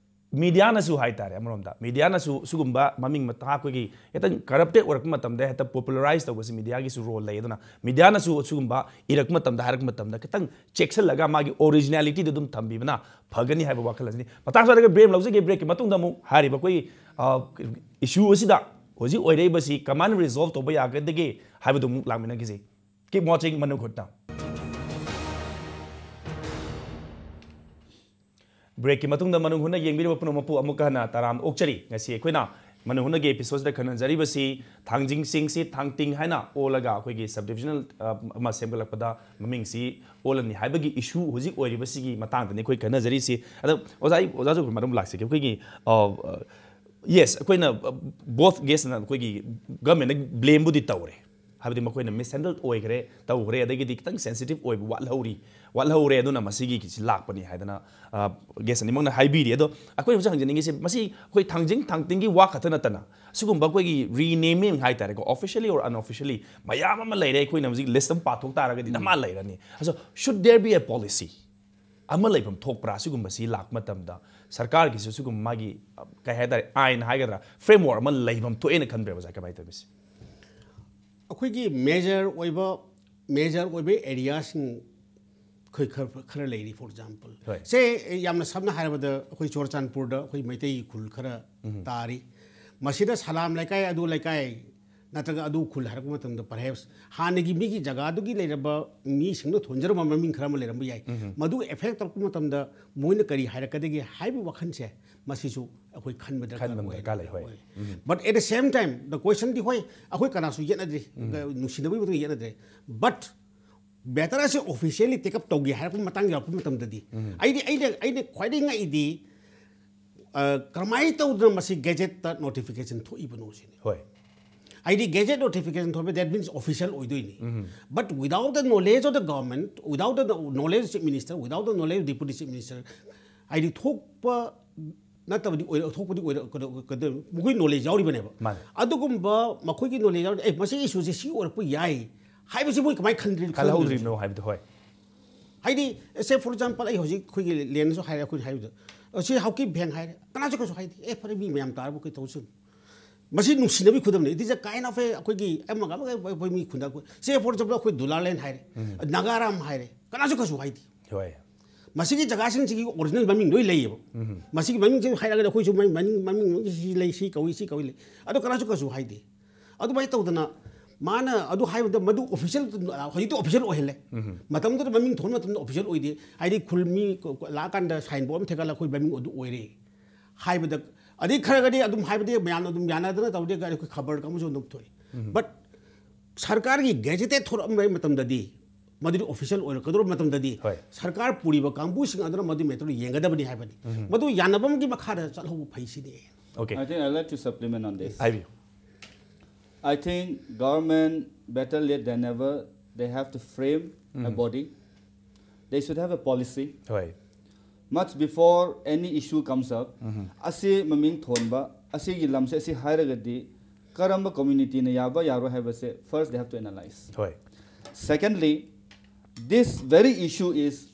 mediaꯅꯁꯨ ꯍꯥꯏꯇꯥꯔꯦ, ꯑꯃꯔꯣꯝꯗ mediaꯅꯁꯨ ꯁꯤꯒꯨꯝꯕ ꯃꯃꯤꯡ ꯃꯊꯥ ꯑꯩꯈꯣꯏꯒꯤ ꯈꯤꯇꯪ corrupted ꯑꯣꯏꯔꯛꯄ ꯃꯇꯝꯗ ꯍꯦꯛꯇ popularize ꯇꯧꯕꯁꯤ mediaꯒꯤꯁꯨ role ꯂꯩ꯫ ꯑꯗꯨꯅ mediaꯅꯁꯨ ꯁꯤꯒꯨꯝꯕ ꯏꯔꯛꯄ ꯃꯇꯝꯗ, ꯍꯥꯏꯔꯛꯄ ꯃꯇꯝꯗ ꯈꯤꯇꯪ ꯆꯦꯛꯁꯤꯜꯂꯒ ꯃꯥꯒꯤ originalityꯗꯨ ꯑꯗꯨꯝ ꯊꯝꯕꯤꯕꯅ ꯐꯒꯅꯤ ꯍꯥꯏꯕ ꯋꯥꯈꯜ ꯑꯁꯤꯅꯤ꯫ ꯃꯇꯥꯡ ꯆꯥꯗꯒ break ꯂꯧꯖꯒꯦ꯫ Breakꯀꯤ ꯃꯇꯨꯡꯗ ꯑꯃꯨꯛ ꯍꯥꯏꯔꯤꯕ ꯑꯩꯈꯣꯏꯒꯤ, ꯑ, issue ꯑꯁꯤꯗ ꯍꯧꯖꯤꯛ ꯑꯣꯏꯔꯛꯏꯕꯁꯤ ꯀꯃꯥꯏꯅ resolve ꯇꯧꯕ ꯌꯥꯒꯗꯒꯦ ꯍꯥꯏꯕꯗꯨ ꯑꯃꯨꯛ ꯂꯥꯛꯃꯤꯟꯅꯈꯤꯁꯤ꯫ Keep watching ꯃꯅꯨꯡ ꯍꯨꯠꯅ꯫ Breakꯀꯤ ꯃꯇꯨꯡꯗ ꯃꯅꯨꯡ ꯍꯨꯠꯅ ꯌꯦꯡꯕꯤꯔꯤꯕ ꯄꯨꯝꯅꯃꯛꯄꯨ ꯑꯃꯨꯛꯀ ꯍꯟꯅ ꯇꯔꯥꯝꯅ ꯑꯣꯛꯆꯔꯤ꯫ ꯉꯁꯤ ꯑꯩꯈꯣꯏꯅ ꯃꯅꯨꯡ ꯍꯨꯠꯅꯒꯤ episodeꯁꯤꯗ ꯈꯟꯅꯖꯔꯤꯕꯁꯤ ꯊꯥꯡꯖꯤꯡ ꯆꯤꯡꯁꯤ ꯊꯥꯡꯇꯤꯡ ꯍꯥꯏꯅ ꯑꯣꯜꯂꯒ ꯑꯩꯈꯣꯏꯒꯤ subdivisional, ꯑ, ꯑꯃ ꯁꯦꯝꯒꯠꯂꯛꯄꯗ ꯃꯃꯤꯡꯁꯤ ꯑꯣꯜꯂꯅꯤ ꯍꯥꯏꯕꯒꯤ issue ꯍꯧꯖꯤꯛ ꯑꯣꯏꯔꯤꯕꯁꯤꯒꯤ ꯃꯇꯥꯡꯗꯅꯤ ꯑꯩꯈꯣꯏ ꯈꯟꯅꯖꯔꯤꯁꯤ꯫ ꯑꯗꯣ ꯑꯣꯖꯥ, ꯑꯩ ꯑꯣꯖꯥꯁꯨ ꯑꯩꯈꯣꯏ ꯃꯔꯝ ꯂꯥꯛꯆꯒꯦ꯫ ꯑꯩꯈꯣꯏꯒꯤ, ꯑ, ꯑ, yes, ꯑꯩꯈꯣꯏꯅ, ꯑ, both guestꯅ ꯑꯩꯈꯣꯏꯒꯤ governmentꯅ blameꯕꯨꯗꯤ ꯇꯧꯔꯦ꯫ ꯍꯥꯏꯕꯗꯤ ꯃꯈꯣꯏꯅ mishandle ꯑꯣꯏꯈ꯭ꯔꯦ, ꯇꯧꯈ꯭ꯔꯦ, ꯑꯗꯒꯤꯗꯤ ꯈꯤꯇꯪ sensitive ꯑꯣꯏꯕ ꯋꯥꯠꯍꯧꯔꯤ, ꯋꯥꯠꯍꯧꯔꯦ, ꯑꯗꯨꯅ ꯃꯁꯤꯒꯤ ꯁꯤ ꯂꯥꯛꯄꯅꯤ ꯍꯥꯏꯗꯅ, ꯑ, guest ꯑꯅꯤꯃꯛꯅ ꯍꯥꯏꯕꯤꯔꯤ꯫ ꯑꯗꯣ ꯑꯩꯈꯣꯏ ꯍꯧꯖꯤꯛ ꯍꯪꯖꯅꯤꯡꯉꯤꯁꯦ, ꯃꯁꯤ ꯑꯩꯈꯣꯏ ꯊꯥꯡꯖꯤꯡ ꯊꯥꯡꯇꯤꯡꯒꯤ ꯋꯥ ꯈꯛꯇ ꯅꯠꯇꯅ ꯁꯤꯒꯨꯝꯕ ꯑꯩꯈꯣꯏꯒꯤ renaming ꯍꯥꯏꯇꯥꯔꯦꯀꯣ, officially or unofficially ꯃꯌꯥꯝ ꯑꯃ ꯂꯩꯔꯦ꯫ ꯑꯩꯈꯣꯏꯅ ꯍꯧꯖꯤꯛ list ꯑꯃ ꯄꯥꯊꯣꯛ ꯇꯥꯔꯒꯗꯤ ꯗꯃꯥ ꯂꯩꯔꯅꯤ꯫ ꯑꯗꯣ should there be a policy ꯑꯃ ꯂꯩꯐꯝ ꯊꯣꯛꯄ꯭ꯔꯥ? ꯁꯤꯒꯨꯝꯕꯁꯤ ꯂꯥꯛꯄ ꯃꯇꯝꯗ ꯁꯔꯀꯥꯔꯒꯤꯁꯨ ꯁꯤꯒꯨꯝꯕ ꯃꯥꯒꯤ, ꯑ, ꯀꯩ ꯍꯥꯏꯇꯥꯔꯦ, ꯑꯥꯏꯟ ꯍꯥꯏꯒꯗ꯭ꯔꯥ, framework ꯑꯃ ꯂꯩꯐꯝ ꯊꯣꯛꯑꯦꯅ ꯈꯟꯕ꯭ꯔꯥ ꯑꯣꯖꯥ? ꯀꯃꯥꯏꯅ ꯇꯧꯋꯤ ꯁꯤ? ꯑꯩꯈꯣꯏꯒꯤ major ꯑꯣꯏꯕ, major ꯑꯣꯏꯕ areaꯁꯤꯡ ꯑꯩꯈꯣꯏ ꯈꯔ ꯈꯔ ꯂꯩꯔꯤ꯫ For example, ꯍꯣꯏ꯫ ꯁꯦ ꯌꯥꯝꯅ ꯁꯝꯅ ꯍꯥꯏꯔꯕꯗ ꯑꯩꯈꯣꯏ ꯆꯨꯔꯆꯥꯟꯄꯨꯔꯗ ꯑꯩꯈꯣꯏ ꯃꯩꯇꯩ ꯈꯨꯜ ꯈꯔ ꯇꯥꯔꯤ꯫ ꯃꯁꯤꯗ ꯁꯂꯥꯝ ꯂꯩꯀꯥꯏ, ꯑꯗꯨ ꯂꯩꯀꯥꯏ ꯅꯠꯇ꯭ꯔꯒ ꯑꯗꯨ ꯈꯨꯜ ꯍꯥꯏꯔꯛꯄ ꯃꯇꯝꯗ, perhaps ꯍꯥꯟꯅꯒꯤ ꯃꯤꯒꯤ ꯖꯒꯥꯗꯨꯒꯤ ꯂꯩꯔꯕ ꯃꯤꯁꯤꯡꯅ ꯊꯣꯟꯖꯔꯝꯕ ꯃꯃꯤꯡ ꯈꯔ ꯑꯃ ꯂꯩꯔꯝꯕ ꯌꯥꯏ꯫ ꯃꯗꯨ effect ꯇꯧꯔꯛꯄ ꯃꯇꯝꯗ ꯃꯣꯏꯅ ꯀꯔꯤ ꯍꯥꯏꯔꯛꯀꯗꯒꯦ ꯍꯥꯏꯕꯒꯤ ꯋꯥꯈꯜꯁꯦ, ꯃꯁꯤꯁꯨ ꯑꯩꯈꯣꯏ ꯈꯟꯕ ꯗꯔꯀꯥꯔ ꯈꯟꯕ ꯑꯣꯏ꯫ ꯗꯔꯀꯥꯔ ꯂꯩ, ꯍꯣꯏ꯫ But at the same time, the question ꯗꯤ, ꯍꯣꯏ, ꯑꯩꯈꯣꯏ ꯀꯅꯥꯁꯨ ꯌꯦꯠꯅꯗ꯭ꯔꯤ, ꯅꯨꯡꯁꯤꯅꯕꯒꯤ ꯃꯇꯨꯡ ꯌꯦꯠꯅꯗ꯭ꯔꯦ, but matter ꯑꯁꯤ officially take up ꯇꯧꯒꯦ ꯍꯥꯏꯔꯛꯄ ꯃꯇꯥꯡ ꯌꯧꯔꯛꯄ ꯃꯇꯝꯗꯗꯤ, ꯑꯩꯗꯤ ꯑꯩꯅ ꯑꯩꯅ ꯈ꯭ꯋꯥꯏꯗꯒꯤ ꯉꯛꯏꯗꯤ, ꯑ, ꯀꯔꯝꯍꯥꯏꯅ ꯇꯧꯗꯅ ꯃꯁꯤ ꯒꯦꯖꯦꯠꯇ notification ꯊꯣꯛꯏꯕꯅꯣ ꯁꯤꯅꯤ꯫ ꯍꯣꯏ꯫ ꯍꯥꯏꯗꯤ ꯒꯦꯖꯦꯠ notification ꯊꯣꯛꯄ, that means official ꯑꯣꯏꯗꯣꯏꯅꯤ꯫ But without the knowledge of the government, without the knowledge of chief minister, without the knowledge of deputy chief minister, ꯍꯥꯏꯗꯤ ꯊꯣꯛꯄ ꯅꯠꯇꯕꯗꯤ ꯑꯣꯏꯔ-, ꯊꯣꯛꯄꯗꯤ ꯑꯣꯏꯔ-, ꯀꯩꯅꯣ, ꯀꯩꯅꯣ, ꯃꯈꯣꯏ knowledge ꯌꯥꯎꯔꯤꯕꯅꯦꯕ꯫ ꯃꯥꯅꯦ꯫ ꯑꯗꯨꯒꯨꯝꯕ ꯃꯈꯣꯏꯒꯤ knowledge ꯌꯥꯎꯔꯤ, "ꯑꯦ, ꯃꯁꯤ issue ꯁꯦ ꯁꯤ ꯑꯣꯏꯔꯛꯄ ꯌꯥꯏ" ꯍꯥꯏꯕꯁꯤ ꯃꯣꯏ ꯀꯃꯥꯏꯅ ꯈꯟꯗ꯭ꯔꯤ-, ꯈꯟꯗ꯭ꯔꯤꯅꯣ? ꯈꯜꯍꯧꯗ꯭ꯔꯤꯕꯅꯣ ꯍꯥꯏꯕꯗꯣ, ꯍꯣꯏ꯫ ꯍꯥꯏꯗꯤ, say for example, ꯑꯩ ꯍꯧꯖꯤꯛ ꯑꯩꯈꯣꯏꯒꯤ land ꯁꯨ ꯍꯥꯏꯔꯦ, ꯑꯩꯈꯣꯏꯅ ꯍꯥꯏꯕꯗ, "ꯑ, ꯁꯤ ꯍꯥꯎꯀꯤ ꯚꯦꯡ" ꯍꯥꯏꯔꯦ, ꯀꯅꯥꯁꯨ ꯀꯩꯁꯨ ꯍꯥꯏꯗꯦ꯫ "ꯑꯦ, ꯐꯔꯦ, ꯃꯤ ꯃꯌꯥꯝ ꯇꯥꯔꯕ ꯀꯩ ꯇꯧꯁꯤ?" ꯃꯁꯤ ꯅꯨꯡꯁꯤꯅꯕꯒꯤ ꯈꯨꯗꯝꯅꯤ꯫ It is a kind of a, ꯑꯩꯈꯣꯏꯒꯤ ꯑꯃꯒ ꯑꯃꯒ ꯑꯩꯈꯣꯏ ꯃꯤ ꯈꯨꯟꯗ ꯑꯩꯈꯣꯏ, say for example, ꯑꯩꯈꯣꯏ ꯗꯨꯂꯥꯂꯦꯟ ꯍꯥꯏꯔꯦ, ꯅꯥꯒꯥꯔꯥꯝ ꯍꯥꯏꯔꯦ, ꯀꯅꯥꯁꯨ ꯀꯩꯁꯨ ꯍꯥꯏꯗꯦ꯫ ꯍꯣꯏ꯫ ꯃꯁꯤꯒꯤ ꯖꯒꯥꯁꯤꯡꯁꯤꯒꯤ original ꯃꯃꯤꯡ ꯂꯣꯏ ꯂꯩꯌꯦꯕ꯫ ꯃꯁꯤꯒꯤ ꯃꯃꯤꯡꯁꯦ ꯍꯥꯏꯔꯒꯗꯤ ꯑꯩꯈꯣꯏꯁꯨ ꯃꯃꯤꯡ, ꯃꯃꯤꯡ, ꯃꯃꯤꯡ ꯁꯤ ꯂꯩ, ꯁꯤ ꯀꯧꯏ, ꯁꯤ ꯀꯧꯏ ꯂꯩ꯫ ꯑꯗꯣ ꯀꯅꯥꯁꯨ ꯀꯩꯁꯨ ꯍꯥꯏꯗꯦ꯫ ꯑꯗꯨꯃꯥꯏꯅ ꯇꯧꯗꯅ ꯃꯥꯅ ꯑꯗꯨ ꯍꯥꯏꯕꯗ ꯃꯗꯨ official, ꯍꯧꯖꯤꯛꯇꯤ official ꯑꯣꯏꯍꯜꯂꯦ꯫ ꯃꯇꯝꯗꯨꯗ ꯃꯃꯤꯡ ꯊꯣꯟꯕ ꯃꯇꯝꯗ official ꯑꯣꯏꯗꯦ꯫ ꯍꯥꯏꯗꯤ ꯈꯨꯜ ꯃꯤ ꯂꯥꯛꯑꯀꯥꯟꯗ signboard ꯑꯃ ꯊꯦꯠꯀꯠꯂꯒ ꯑꯩꯈꯣꯏ ꯃꯃꯤꯡ ꯑꯗꯨ ꯑꯣꯏꯔꯦ ꯍꯥꯏꯕꯗ, ꯑꯗꯩ ꯈꯔꯒꯗꯤ ꯑꯗꯨꯝ ꯍꯥꯏꯕꯗꯤ ꯃꯌꯥꯝꯅ ꯑꯗꯨꯝ ꯌꯥꯅꯗꯅ ꯇꯧꯗꯦ, ꯑꯩꯈꯣꯏ ꯈꯕꯔ ꯑꯃꯁꯨ ꯑꯗꯨꯝ ꯊꯣꯛꯏ꯫ But ꯁꯔꯀꯥꯔꯒꯤ gazetted ꯊꯣꯔꯛꯑꯝꯕ ꯃꯇꯝꯗꯗꯤ, ꯃꯗꯨꯗꯤ official ꯑꯣꯏꯔꯛꯀꯗꯧꯕ ꯃꯇꯝꯗꯗꯤ, ꯍꯣꯏ꯫ ꯁꯔꯀꯥꯔ ꯄꯨꯔꯤꯕ ꯀꯥꯡꯕꯨꯁꯤꯡ ꯑꯗꯨꯅ ꯃꯗꯨꯒꯤ matter ꯗꯨ ꯌꯦꯡꯒꯗꯕꯅꯤ ꯍꯥꯏꯕꯅꯤ꯫ ꯃꯗꯨ ꯌꯥꯅꯕ ꯑꯃꯒꯤ ꯃꯈꯥꯗ ꯆꯠꯍꯧꯕ ꯐꯩ ꯁꯤꯅꯤ꯫ Okay꯫ I think I'd like to supplement on this. ꯍꯥꯏꯕꯤꯌꯨ꯫ I think government, better late than never, they have to frame a body. They should have a policy. ꯍꯣꯏ꯫ Much before any issue comes up, ꯑꯁꯤ ꯃꯃꯤꯡ ꯊꯣꯟꯕ, ꯑꯁꯤꯒꯤ ꯂꯝꯁꯦ ꯑꯁꯤ ꯍꯥꯏꯔꯒꯗꯤ ꯀꯔꯝꯕ community ꯅ ꯌꯥꯕ ꯌꯥꯔꯣꯏ ꯍꯥꯏꯕꯁꯦ first they have to analyze. ꯍꯣꯏ꯫ Secondly, this very issue is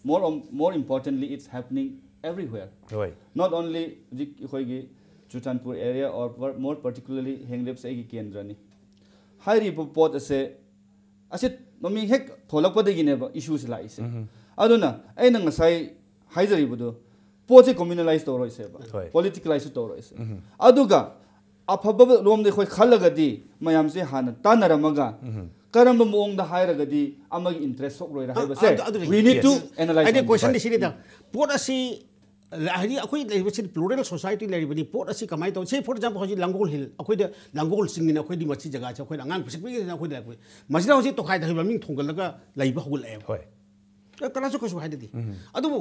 more, more importantly, it's happening everywhere. ꯍꯣꯏ꯫ Not only ꯍꯧꯖꯤꯛ ꯑꯩꯈꯣꯏꯒꯤ Churachandpur area or more particularly ꯍꯦꯡꯂꯦꯞꯁꯦ ꯑꯩꯒꯤ ꯀꯦꯟꯗ꯭ꯔꯅꯤ꯫ ꯍꯥꯏꯔꯤꯕ ꯄꯣꯠ ꯑꯁꯦ, ꯑꯁꯤ ꯃꯃꯤꯡ ꯍꯦꯛ ꯊꯣꯛꯂꯛꯄꯗꯒꯤꯅꯦꯕ ꯏꯁꯨꯁꯦ ꯂꯥꯛꯏꯁꯦ꯫ ꯑꯗꯨꯅ ꯑꯩꯅ ꯉꯁꯥꯏ ꯍꯥꯏꯖꯔꯤꯕꯗꯣ, ꯄꯣꯠꯁꯦ ꯀꯝꯃ꯭ꯌꯨꯅꯦꯂꯥꯏꯁ ꯇꯧꯔꯣꯏꯁꯦꯕ, ꯍꯣꯏ꯫ ꯄꯣꯂꯤꯇꯤꯀꯦꯂꯥꯏꯁꯁꯨ ꯇꯧꯔꯣꯏꯁꯦ꯫ ꯑꯗꯨꯒ ꯑꯐꯕ ꯔꯣꯝꯗ ꯑꯩꯈꯣꯏ ꯈꯜꯂꯒꯗꯤ ꯃꯌꯥꯝꯁꯦ ꯍꯥꯟꯅ ꯇꯥꯟꯅꯔꯝꯃꯒ ꯀꯔꯝꯕ ꯃꯑꯣꯡꯗ ꯍꯥꯏꯔꯒꯗꯤ ꯑꯃꯒꯤ ꯏꯟꯇꯔꯦꯁ ꯁꯣꯛꯂꯣꯏꯔꯥ ꯍꯥꯏꯕꯁꯦ ꯑꯗꯨ- ꯑꯗꯨꯅꯤ꯫ We need to Yes. analyze ꯑꯩꯗꯤ on this. ꯀꯣꯏꯁꯟꯗꯤ ꯁꯤꯅꯤꯗ, ꯄꯣꯠ ꯑꯁꯤ ꯍꯥꯏꯗꯤ ꯑꯩꯈꯣꯏ ꯂꯩꯔꯤꯕꯁꯤ ꯄ꯭ꯂꯨꯔꯦꯜ ꯁꯣꯁꯥꯏꯇꯤ ꯂꯩꯔꯤꯕꯅꯤ꯫ ꯄꯣꯠ ꯑꯁꯤ ꯀꯃꯥꯏꯅ ꯇꯧ? ꯁꯤ ꯐꯣꯔ ꯑꯦꯛꯖꯥꯝꯄꯜ ꯍꯧꯖꯤꯛ ꯂꯥꯡꯒꯣꯜ ꯍꯤꯜ, ꯑꯩꯈꯣꯏꯗ ꯂꯥꯡꯒꯣꯜ ꯆꯤꯡꯅꯤꯅ ꯑꯩꯈꯣꯏꯗꯤ ꯃꯁꯤ ꯖꯒꯥꯁꯦ ꯑꯩꯈꯣꯏꯅ ꯑꯉꯥꯡ ꯄꯤꯁꯛ ꯄꯤꯛꯏꯉꯩꯗ ꯑꯩꯈꯣꯏꯗ ꯂꯩꯔꯛꯄꯅꯤ꯫ ꯃꯁꯤꯗ ꯍꯧꯖꯤꯛ ꯇꯣꯈꯥꯏ ꯇꯥꯈꯤꯕ ꯃꯃꯤꯡ ꯊꯣꯡꯒꯠꯂꯒ ꯂꯩꯕ ꯍꯧꯒꯠꯂꯛꯑꯦꯕ꯫ ꯍꯣꯏ꯫ ꯑꯦ, ꯀꯅꯥꯁꯨ ꯀꯩꯁꯨ ꯍꯥꯏꯗꯗꯤ꯫ ꯑꯗꯨꯕꯨ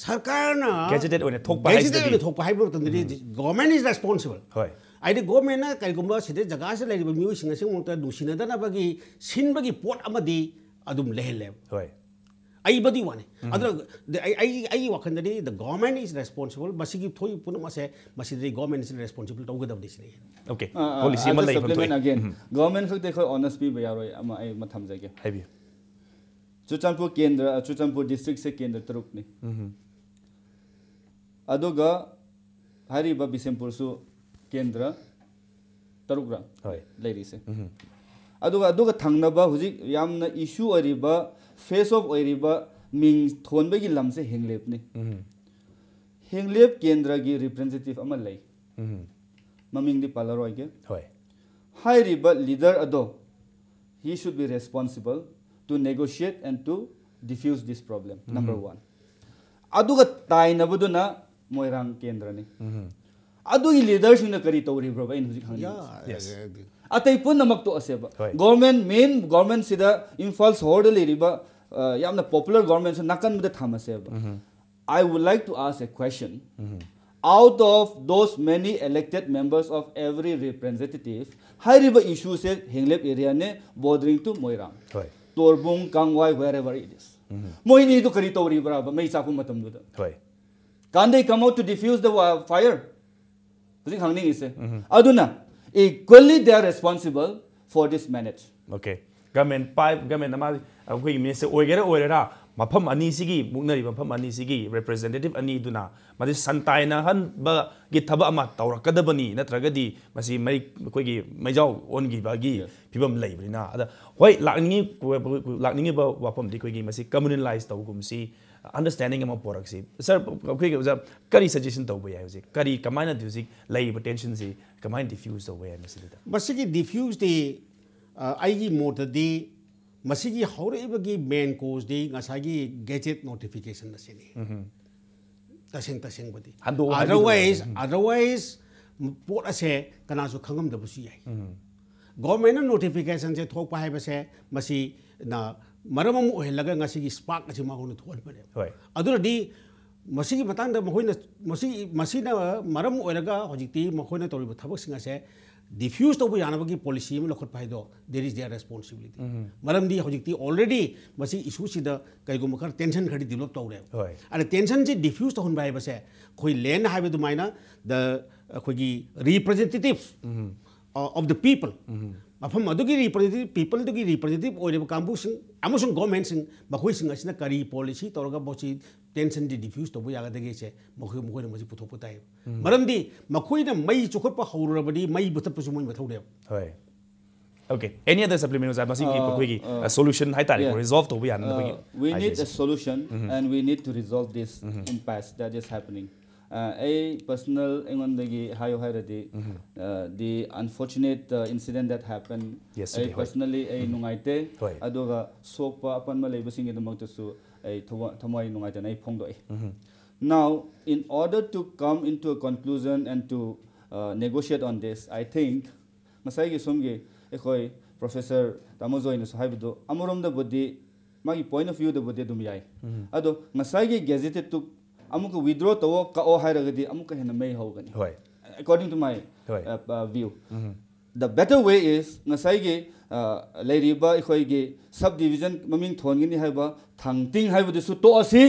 ꯁꯔꯀꯥꯔꯅ Gazetted ꯑꯣꯏꯅ ꯊꯣꯛꯄ Gazetted ꯍꯥꯏꯁꯤꯗꯤ꯫ ꯑꯣꯏꯅ ꯊꯣꯛꯄ ꯍꯥꯏꯕ ꯃꯇꯝꯗꯗꯤ government is responsible꯫ ꯍꯣꯏ꯫ ꯍꯥꯏꯗꯤ ꯒꯣꯔꯃꯦꯟꯅ ꯀꯔꯤꯒꯨꯝꯕ ꯁꯤꯗ ꯖꯒꯥꯁꯤꯗ ꯂꯩꯔꯤꯕ ꯃꯤꯑꯣꯏꯁꯤꯡ ꯑꯁꯤꯃꯛꯇ ꯅꯨꯡꯁꯤꯅꯗꯅꯕꯒꯤ ꯁꯤꯟꯕꯒꯤ ꯄꯣꯠ ꯑꯃꯗꯤ ꯑꯗꯨꯝ ꯂꯩꯍꯜꯂꯦꯕ꯫ ꯍꯣꯏ꯫ ꯑꯩꯕꯗꯤ ꯋꯥꯅꯤ꯫ ꯑꯗꯨꯅ ꯑꯩ ꯑꯩ ꯑꯩꯒꯤ ꯋꯥꯈꯜꯗꯗꯤ the government is responsible꯫ ꯃꯁꯤꯒꯤ ꯊꯣꯛꯏꯕ ꯄꯨꯝꯅꯃꯛ ꯑꯁꯦ ꯃꯁꯤꯗꯗꯤ government is responsible ꯇꯧꯒꯗꯕꯅꯤ ꯁꯤꯅꯤ꯫ Okay꯫ ꯑꯥ, ꯑꯥ, ꯄꯣꯂꯤꯁꯤ I'll ꯑꯃ just ꯂꯩꯕ supplement ꯊꯣꯛꯑꯦ꯫ again. ꯒꯣꯔꯃꯦꯟ ꯈꯛꯇ ꯑꯩꯈꯣꯏ ꯑꯣꯅꯔꯁ ꯄꯤꯕ ꯌꯥꯔꯣꯏ꯫ ꯑꯃ ꯑꯩ ꯑꯃ ꯊꯝꯖꯒꯦ꯫ ꯍꯥꯏꯕꯤꯌꯨ꯫ ꯆꯨꯔꯆꯥꯟꯄꯨꯔ ꯀꯦꯟꯗ꯭ꯔ, ꯆꯨꯔꯆꯥꯟꯄꯨꯔ ꯗꯤꯁꯇ꯭ꯔꯤꯛꯁꯦ ꯀꯦꯟꯗ꯭ꯔ ꯇꯔꯨꯛꯅꯤ꯫ ꯑꯗꯨꯒ ꯍꯥꯏꯔꯤꯕ ꯕꯤꯁꯦꯝꯄꯨꯔꯁꯨ ꯀꯦꯟꯗ꯭ꯔ ꯇꯔꯨꯛꯔ ꯍꯣꯏ꯫ ꯂꯩꯔꯤꯁꯦ꯫ ꯑꯗꯨꯒ ꯑꯗꯨꯒ ꯊꯪꯅꯕ ꯍꯧꯖꯤꯛ ꯌꯥꯝꯅ ꯏꯁꯨ ꯑꯣꯏꯔꯤꯕ, ꯐꯦꯁ ꯑꯣꯐ ꯑꯣꯏꯔꯤꯕ ꯃꯤꯡ ꯊꯣꯟꯕꯒꯤ ꯂꯝꯁꯦ ꯍꯦꯡꯂꯦꯞꯅꯤ꯫ ꯍꯦꯡꯂꯦꯞ ꯀꯦꯟꯗ꯭ꯔꯒꯤ ꯔꯤꯄ꯭ꯔꯦꯖꯦꯟꯇꯦꯇꯤꯚ ꯑꯃ ꯂꯩ꯫ ꯃꯃꯤꯡꯗꯤ ꯄꯜꯂꯔꯣꯏꯒꯦ꯫ ꯍꯣꯏ꯫ ꯍꯥꯏꯔꯤꯕ ꯂꯤꯗꯔ ꯑꯗꯣ, he should be responsible to negotiate and to diffuse this problem, number one. ꯑꯗꯨꯒ ꯇꯥꯏꯅꯕꯗꯨꯅ ꯃꯣꯏꯔꯥꯡ ꯀꯦꯟꯗ꯭ꯔꯅꯤ꯫ ꯑꯗꯨꯒꯤ ꯂꯤꯗꯔꯁꯤꯡꯅ ꯀꯔꯤ ꯇꯧꯔꯤꯕ꯭ꯔꯣꯕ ꯑꯩꯅ ꯍꯧꯖꯤꯛ ꯍꯪꯅꯤꯡꯉꯤꯁꯦ? Yes. ꯑꯇꯩ ꯄꯨꯝꯅꯃꯛ ꯇꯣꯛꯑꯁꯦꯕ꯫ ꯍꯣꯏ꯫ ꯒꯣꯔꯃꯦꯟ, ꯃꯦꯟ ꯒꯣꯔꯃꯦꯟꯁꯤꯗ ꯏꯝꯐꯥꯜ ꯁꯍꯔꯗ ꯂꯩꯔꯤꯕ, ꯑ, ꯌꯥꯝꯅ ꯄꯣꯄꯨꯂꯔ ꯒꯣꯔꯃꯦꯟꯁꯨ ꯅꯥꯀꯟꯗ ꯊꯝꯃꯁꯦꯕ꯫ I would like to ask a question. Out of those many elected members of every representative, ꯍꯥꯏꯔꯤꯕ ꯏꯁꯨꯁꯦ ꯍꯦꯡꯂꯦꯞ ꯑꯦꯔꯤꯌꯥꯅꯦ, bordering to ꯃꯣꯏꯔꯥꯡ꯫ ꯍꯣꯏ꯫ ꯇꯣꯔꯕꯨꯡ, ꯀꯥꯡꯋꯥꯏ, wherever it is. ꯃꯣꯏꯅꯤꯗꯨ ꯀꯔꯤ ꯇꯧꯔꯤꯕ꯭ꯔꯥꯕ ꯃꯩ ꯆꯥꯛꯄ ꯃꯇꯝꯗꯨꯗ? ꯍꯣꯏ꯫ Can they come out to diffuse the wa- fire? ꯍꯧꯖꯤꯛ ꯍꯪꯅꯤꯡꯉꯤꯁꯦ꯫ ꯑꯗꯨꯅ equally they are responsible for this manage. Okay꯫ Government ꯄꯥꯏ ꯒꯃꯦꯟ ꯑꯃ ꯑꯩꯈꯣꯏꯒꯤ ꯃꯤꯅꯤꯁꯇꯔ ꯑꯣꯏꯒꯦꯔꯥ ꯑꯣꯏꯔꯦꯔꯥ, ꯃꯐꯝ ꯑꯅꯤꯁꯤꯒꯤ, ꯃꯨꯛꯅꯔꯤꯕ ꯃꯐꯝ ꯑꯅꯤꯁꯤꯒꯤ representative ꯑꯅꯤꯗꯨꯅ ꯃꯁꯤ ꯁꯟꯇꯥꯏꯅꯍꯟꯕꯒꯤ ꯊꯕꯛ ꯑꯃ ꯇꯧꯔꯛꯀꯗꯕꯅꯤ, ꯅꯠꯇ꯭ꯔꯒꯗꯤ ꯃꯁꯤ ꯃꯩ-, ꯑꯩꯈꯣꯏꯒꯤ ꯃꯩꯖꯥꯎ ꯑꯣꯟꯈꯤꯕꯒꯤ ꯐꯤꯕꯝ ꯂꯩꯕꯅꯤꯅ꯫ ꯑꯗ ꯍꯣꯏ, ꯂꯥꯛꯅꯤꯡꯉꯤ-, ꯂꯥꯛꯅꯤꯡꯉꯤꯕ ꯋꯥꯐꯝꯗꯤ ꯑꯩꯈꯣꯏꯒꯤ ꯃꯁꯤ communalize ꯇꯧꯒꯨꯝꯁꯤ, understanding ꯑꯃ ꯄꯨꯔꯛꯁꯤ꯫ Sir, ꯑꯩꯈꯣꯏꯒꯤ ꯑꯣꯖꯥ ꯀꯔꯤ suggestion ꯇꯧꯕ ꯌꯥꯏ ꯍꯧꯖꯤꯛ? ꯀꯔꯤ, ꯀꯃꯥꯏꯅ ꯍꯧꯖꯤꯛ ꯂꯩꯔꯤꯕ tensionꯁꯤ ꯀꯃꯥꯏꯅ diffuse ꯇꯧꯕ ꯌꯥꯏ ꯃꯁꯤꯗ? ꯃꯁꯤꯒꯤ diffuseꯇꯤ, ꯑ, ꯑꯩꯒꯤ ꯃꯣꯠꯇꯗꯤ ꯃꯁꯤꯒꯤ ꯍꯧꯔꯛꯏꯕꯒꯤ main causeꯗꯤ ꯉꯁꯥꯏꯒꯤ gazette notification ꯑꯁꯤꯅꯤ꯫ ꯇꯁꯦꯡ ꯇꯁꯦꯡꯕꯗꯤ꯫ ꯍꯟꯗꯣꯛꯑꯣ ꯍꯥꯏꯕꯤꯗꯕ otherwise, ꯌꯥꯏ꯫ Otherwise, ꯄꯣꯠ ꯑꯁꯦ ꯀꯅꯥꯁꯨ ꯈꯪꯉꯝꯗꯕꯁꯨ ꯌꯥꯏ꯫ Governmentꯅ notificationꯁꯦ ꯊꯣꯛꯄ ꯍꯥꯏꯕꯁꯦ ꯃꯁꯤꯅ ꯃꯔꯝ ꯑꯃ ꯑꯣꯏꯍꯜꯂꯒ ꯉꯁꯤꯒꯤ spark ꯑꯁꯤ ꯃꯉꯣꯟꯗ ꯊꯣꯛꯍꯟꯕꯅꯦꯕ꯫ ꯍꯣꯏ꯫ ꯑꯗꯨꯅꯗꯤ ꯃꯁꯤꯒꯤ ꯃꯇꯥꯡꯗ ꯃꯈꯣꯏꯅ, ꯃꯁꯤ, ꯃꯁꯤꯅ ꯃꯔꯝ ꯑꯣꯏꯔꯒ ꯍꯧꯖꯤꯛꯇꯤ ꯃꯈꯣꯏꯅ ꯇꯧꯔꯤꯕ ꯊꯕꯛꯁꯤꯡ ꯑꯁꯦ diffuse ꯇꯧꯕ ꯌꯥꯅꯕꯒꯤ policy ꯑꯃ ꯂꯧꯈꯠꯄ ꯍꯥꯏꯗꯣ, there is their responsibility꯫ ꯃꯔꯝꯗꯤ ꯍꯧꯖꯤꯛꯇꯤ already ꯃꯁꯤ issueꯁꯤꯗ ꯀꯩꯒꯨꯝꯕ ꯈꯔ tension ꯈꯔꯗꯤ develop ꯇꯧꯔꯦꯕ꯫ ꯍꯣꯏ꯫ ꯑꯗ tensionꯁꯤ diffuse ꯇꯧꯍꯟꯕ ꯍꯥꯏꯕꯁꯦ ꯑꯩꯈꯣꯏ Lenn ꯍꯥꯏꯕ ꯑꯗꯨꯃꯥꯏꯅ the, ꯑꯩꯈꯣꯏꯒꯤ representative, uh, of the people, ꯃꯐꯝ ꯑꯗꯨꯒꯤ representative, peopleꯗꯨꯒꯤ representative ꯑꯣꯏꯔꯤꯕ ꯀꯥꯡꯕꯨꯁꯤꯡ ꯑꯃꯁꯨꯡ governmentꯁꯤꯡ, ꯃꯈꯣꯏꯁꯤꯡ ꯑꯁꯤꯅ ꯀꯔꯤ policy ꯇꯧꯔꯒ ꯃꯁꯤ tensionꯗꯤ diffuse ꯇꯧꯕ ꯌꯥꯒꯗꯒꯦꯁꯦ ꯃꯈꯣꯏ, ꯃꯈꯣꯏꯅ ꯃꯁꯤ ꯄꯨꯊꯣꯛꯄ ꯇꯥꯏ꯫ ꯃꯔꯝꯗꯤ ꯃꯈꯣꯏꯅ ꯃꯩ ꯆꯨꯈꯠꯄ ꯍꯧꯔꯨꯔꯕꯗꯤ ꯃꯩ ꯃꯨꯊꯠꯄꯁꯨ ꯃꯣꯏ ꯃꯊꯧꯅꯦꯕ꯫ ꯍꯣꯏ꯫ Okay, any other supplement, ꯑꯣꯖꯥ? ꯃꯁꯤꯒꯤ ꯑ, ꯑꯩꯈꯣꯏꯒꯤ, ꯑ, ꯑ, solution ꯍꯥꯏꯇꯥꯔꯦꯀꯣ, yeah. Resolve ꯇꯧꯕ ꯌꯥꯅꯕꯒꯤ, uh, we need a solution and we need to resolve this impasse that is happening. Uh, ꯑꯩ personal ꯑꯩꯉꯣꯟꯗꯒꯤ ꯍꯥꯏꯌꯨ ꯍꯥꯏꯔꯗꯤ, uh, the unfortunate, uh, incident that happened, yesterday, ꯑꯩ personally ꯑꯩ ꯅꯨꯡꯉꯥꯏꯇꯦ꯫ ꯍꯣꯏ꯫ ꯑꯗꯨꯒ ꯁꯣꯛꯄ ꯑꯄꯟꯕ ꯂꯩꯕꯁꯤꯡꯒꯤꯗꯃꯛꯇꯁꯨ ꯑꯩ ꯊꯋꯥ-, ꯊꯃꯣꯏ ꯅꯨꯡꯉꯥꯏꯇꯅ ꯑꯩ ꯐꯣꯡꯗꯣꯛꯏ꯫ Now, in order to come into a conclusion and to, uh, negotiate on this, I think ꯉꯁꯥꯏꯒꯤ ꯁꯣꯝꯒꯤ ꯑꯩꯈꯣꯏ professor ꯇꯥꯃꯣꯖꯣꯏꯅꯁꯨ ꯍꯥꯏꯕꯗꯣ ꯑꯃꯔꯣꯝꯗꯕꯨꯗꯤ ꯃꯥꯒꯤ point of viewꯗꯕꯨꯗꯤ ꯑꯗꯨꯝ ꯌꯥꯏ꯫ ꯑꯗꯣ ꯉꯁꯥꯏꯒꯤ gazetteꯗꯨ ꯑꯃꯨꯛꯀ withdraw ꯇꯧꯑꯣ, ꯀꯛꯑꯣ ꯍꯥꯏꯔꯒꯗꯤ ꯑꯃꯨꯛꯀ ꯍꯦꯟꯅ ꯃꯩ ꯍꯧꯒꯅꯤ꯫ ꯍꯣꯏ꯫ According to my, ꯍꯣꯏ꯫ Uh, uh, view. The better way is ꯉꯁꯥꯏꯒꯤ, uh, ꯂꯩꯔꯤꯕ ꯑꯩꯈꯣꯏꯒꯤ subdivision ꯃꯃꯤꯡ ꯊꯣꯟꯒꯅꯤ ꯍꯥꯏꯕ ꯊꯥꯡꯇꯤꯡ ꯍꯥꯏꯕꯗꯨꯁꯨ ꯇꯣꯛꯑꯁꯤ꯫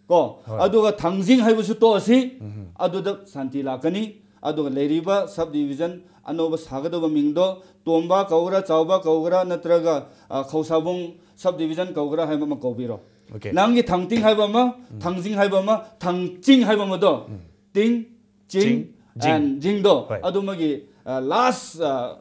ꯀꯣ? ꯍꯣꯏ꯫ ꯑꯗꯨꯒ ꯊꯥꯡꯖꯤꯡ ꯍꯥꯏꯕꯁꯨ ꯇꯣꯛꯑꯁꯤ꯫ ꯑꯗꯨꯗ ꯁꯥꯟꯇꯤ ꯂꯥꯛꯀꯅꯤ꯫ ꯑꯗꯨꯒ ꯂꯩꯔꯤꯕ subdivision ꯑꯅꯧꯕ ꯁꯥꯒꯗꯧꯕ ꯃꯤꯡꯗꯣ ꯇꯣꯝꯕ ꯀꯧꯒ꯭ꯔꯥ, ꯆꯥꯎꯕ ꯀꯧꯒ꯭ꯔꯥ, ꯅꯠꯇ꯭ꯔꯒ, ꯑ, ꯈꯧꯁꯥꯕꯨꯡ subdivision ꯀꯧꯒ꯭ꯔꯥ ꯍꯥꯏꯕ ꯑꯃ ꯀꯧꯕꯤꯔꯣ꯫ Okay. ꯅꯪꯒꯤ ꯊꯥꯡꯇꯤꯡ ꯍꯥꯏꯕ ꯑꯃ, ꯊꯥꯡꯖꯤꯡ ꯍꯥꯏꯕ ꯑꯃ, ꯊꯥꯡꯆꯤꯡ ꯍꯥꯏꯕ ꯑꯃꯗꯣ, ꯇꯤꯡ, ꯆꯤꯡ, ꯆꯤꯡ, ꯖꯤꯡ꯫ and ꯖꯤꯡꯗꯣ, ꯍꯣꯏ꯫ ꯑꯗꯨꯃꯒꯤ ꯂꯥꯁ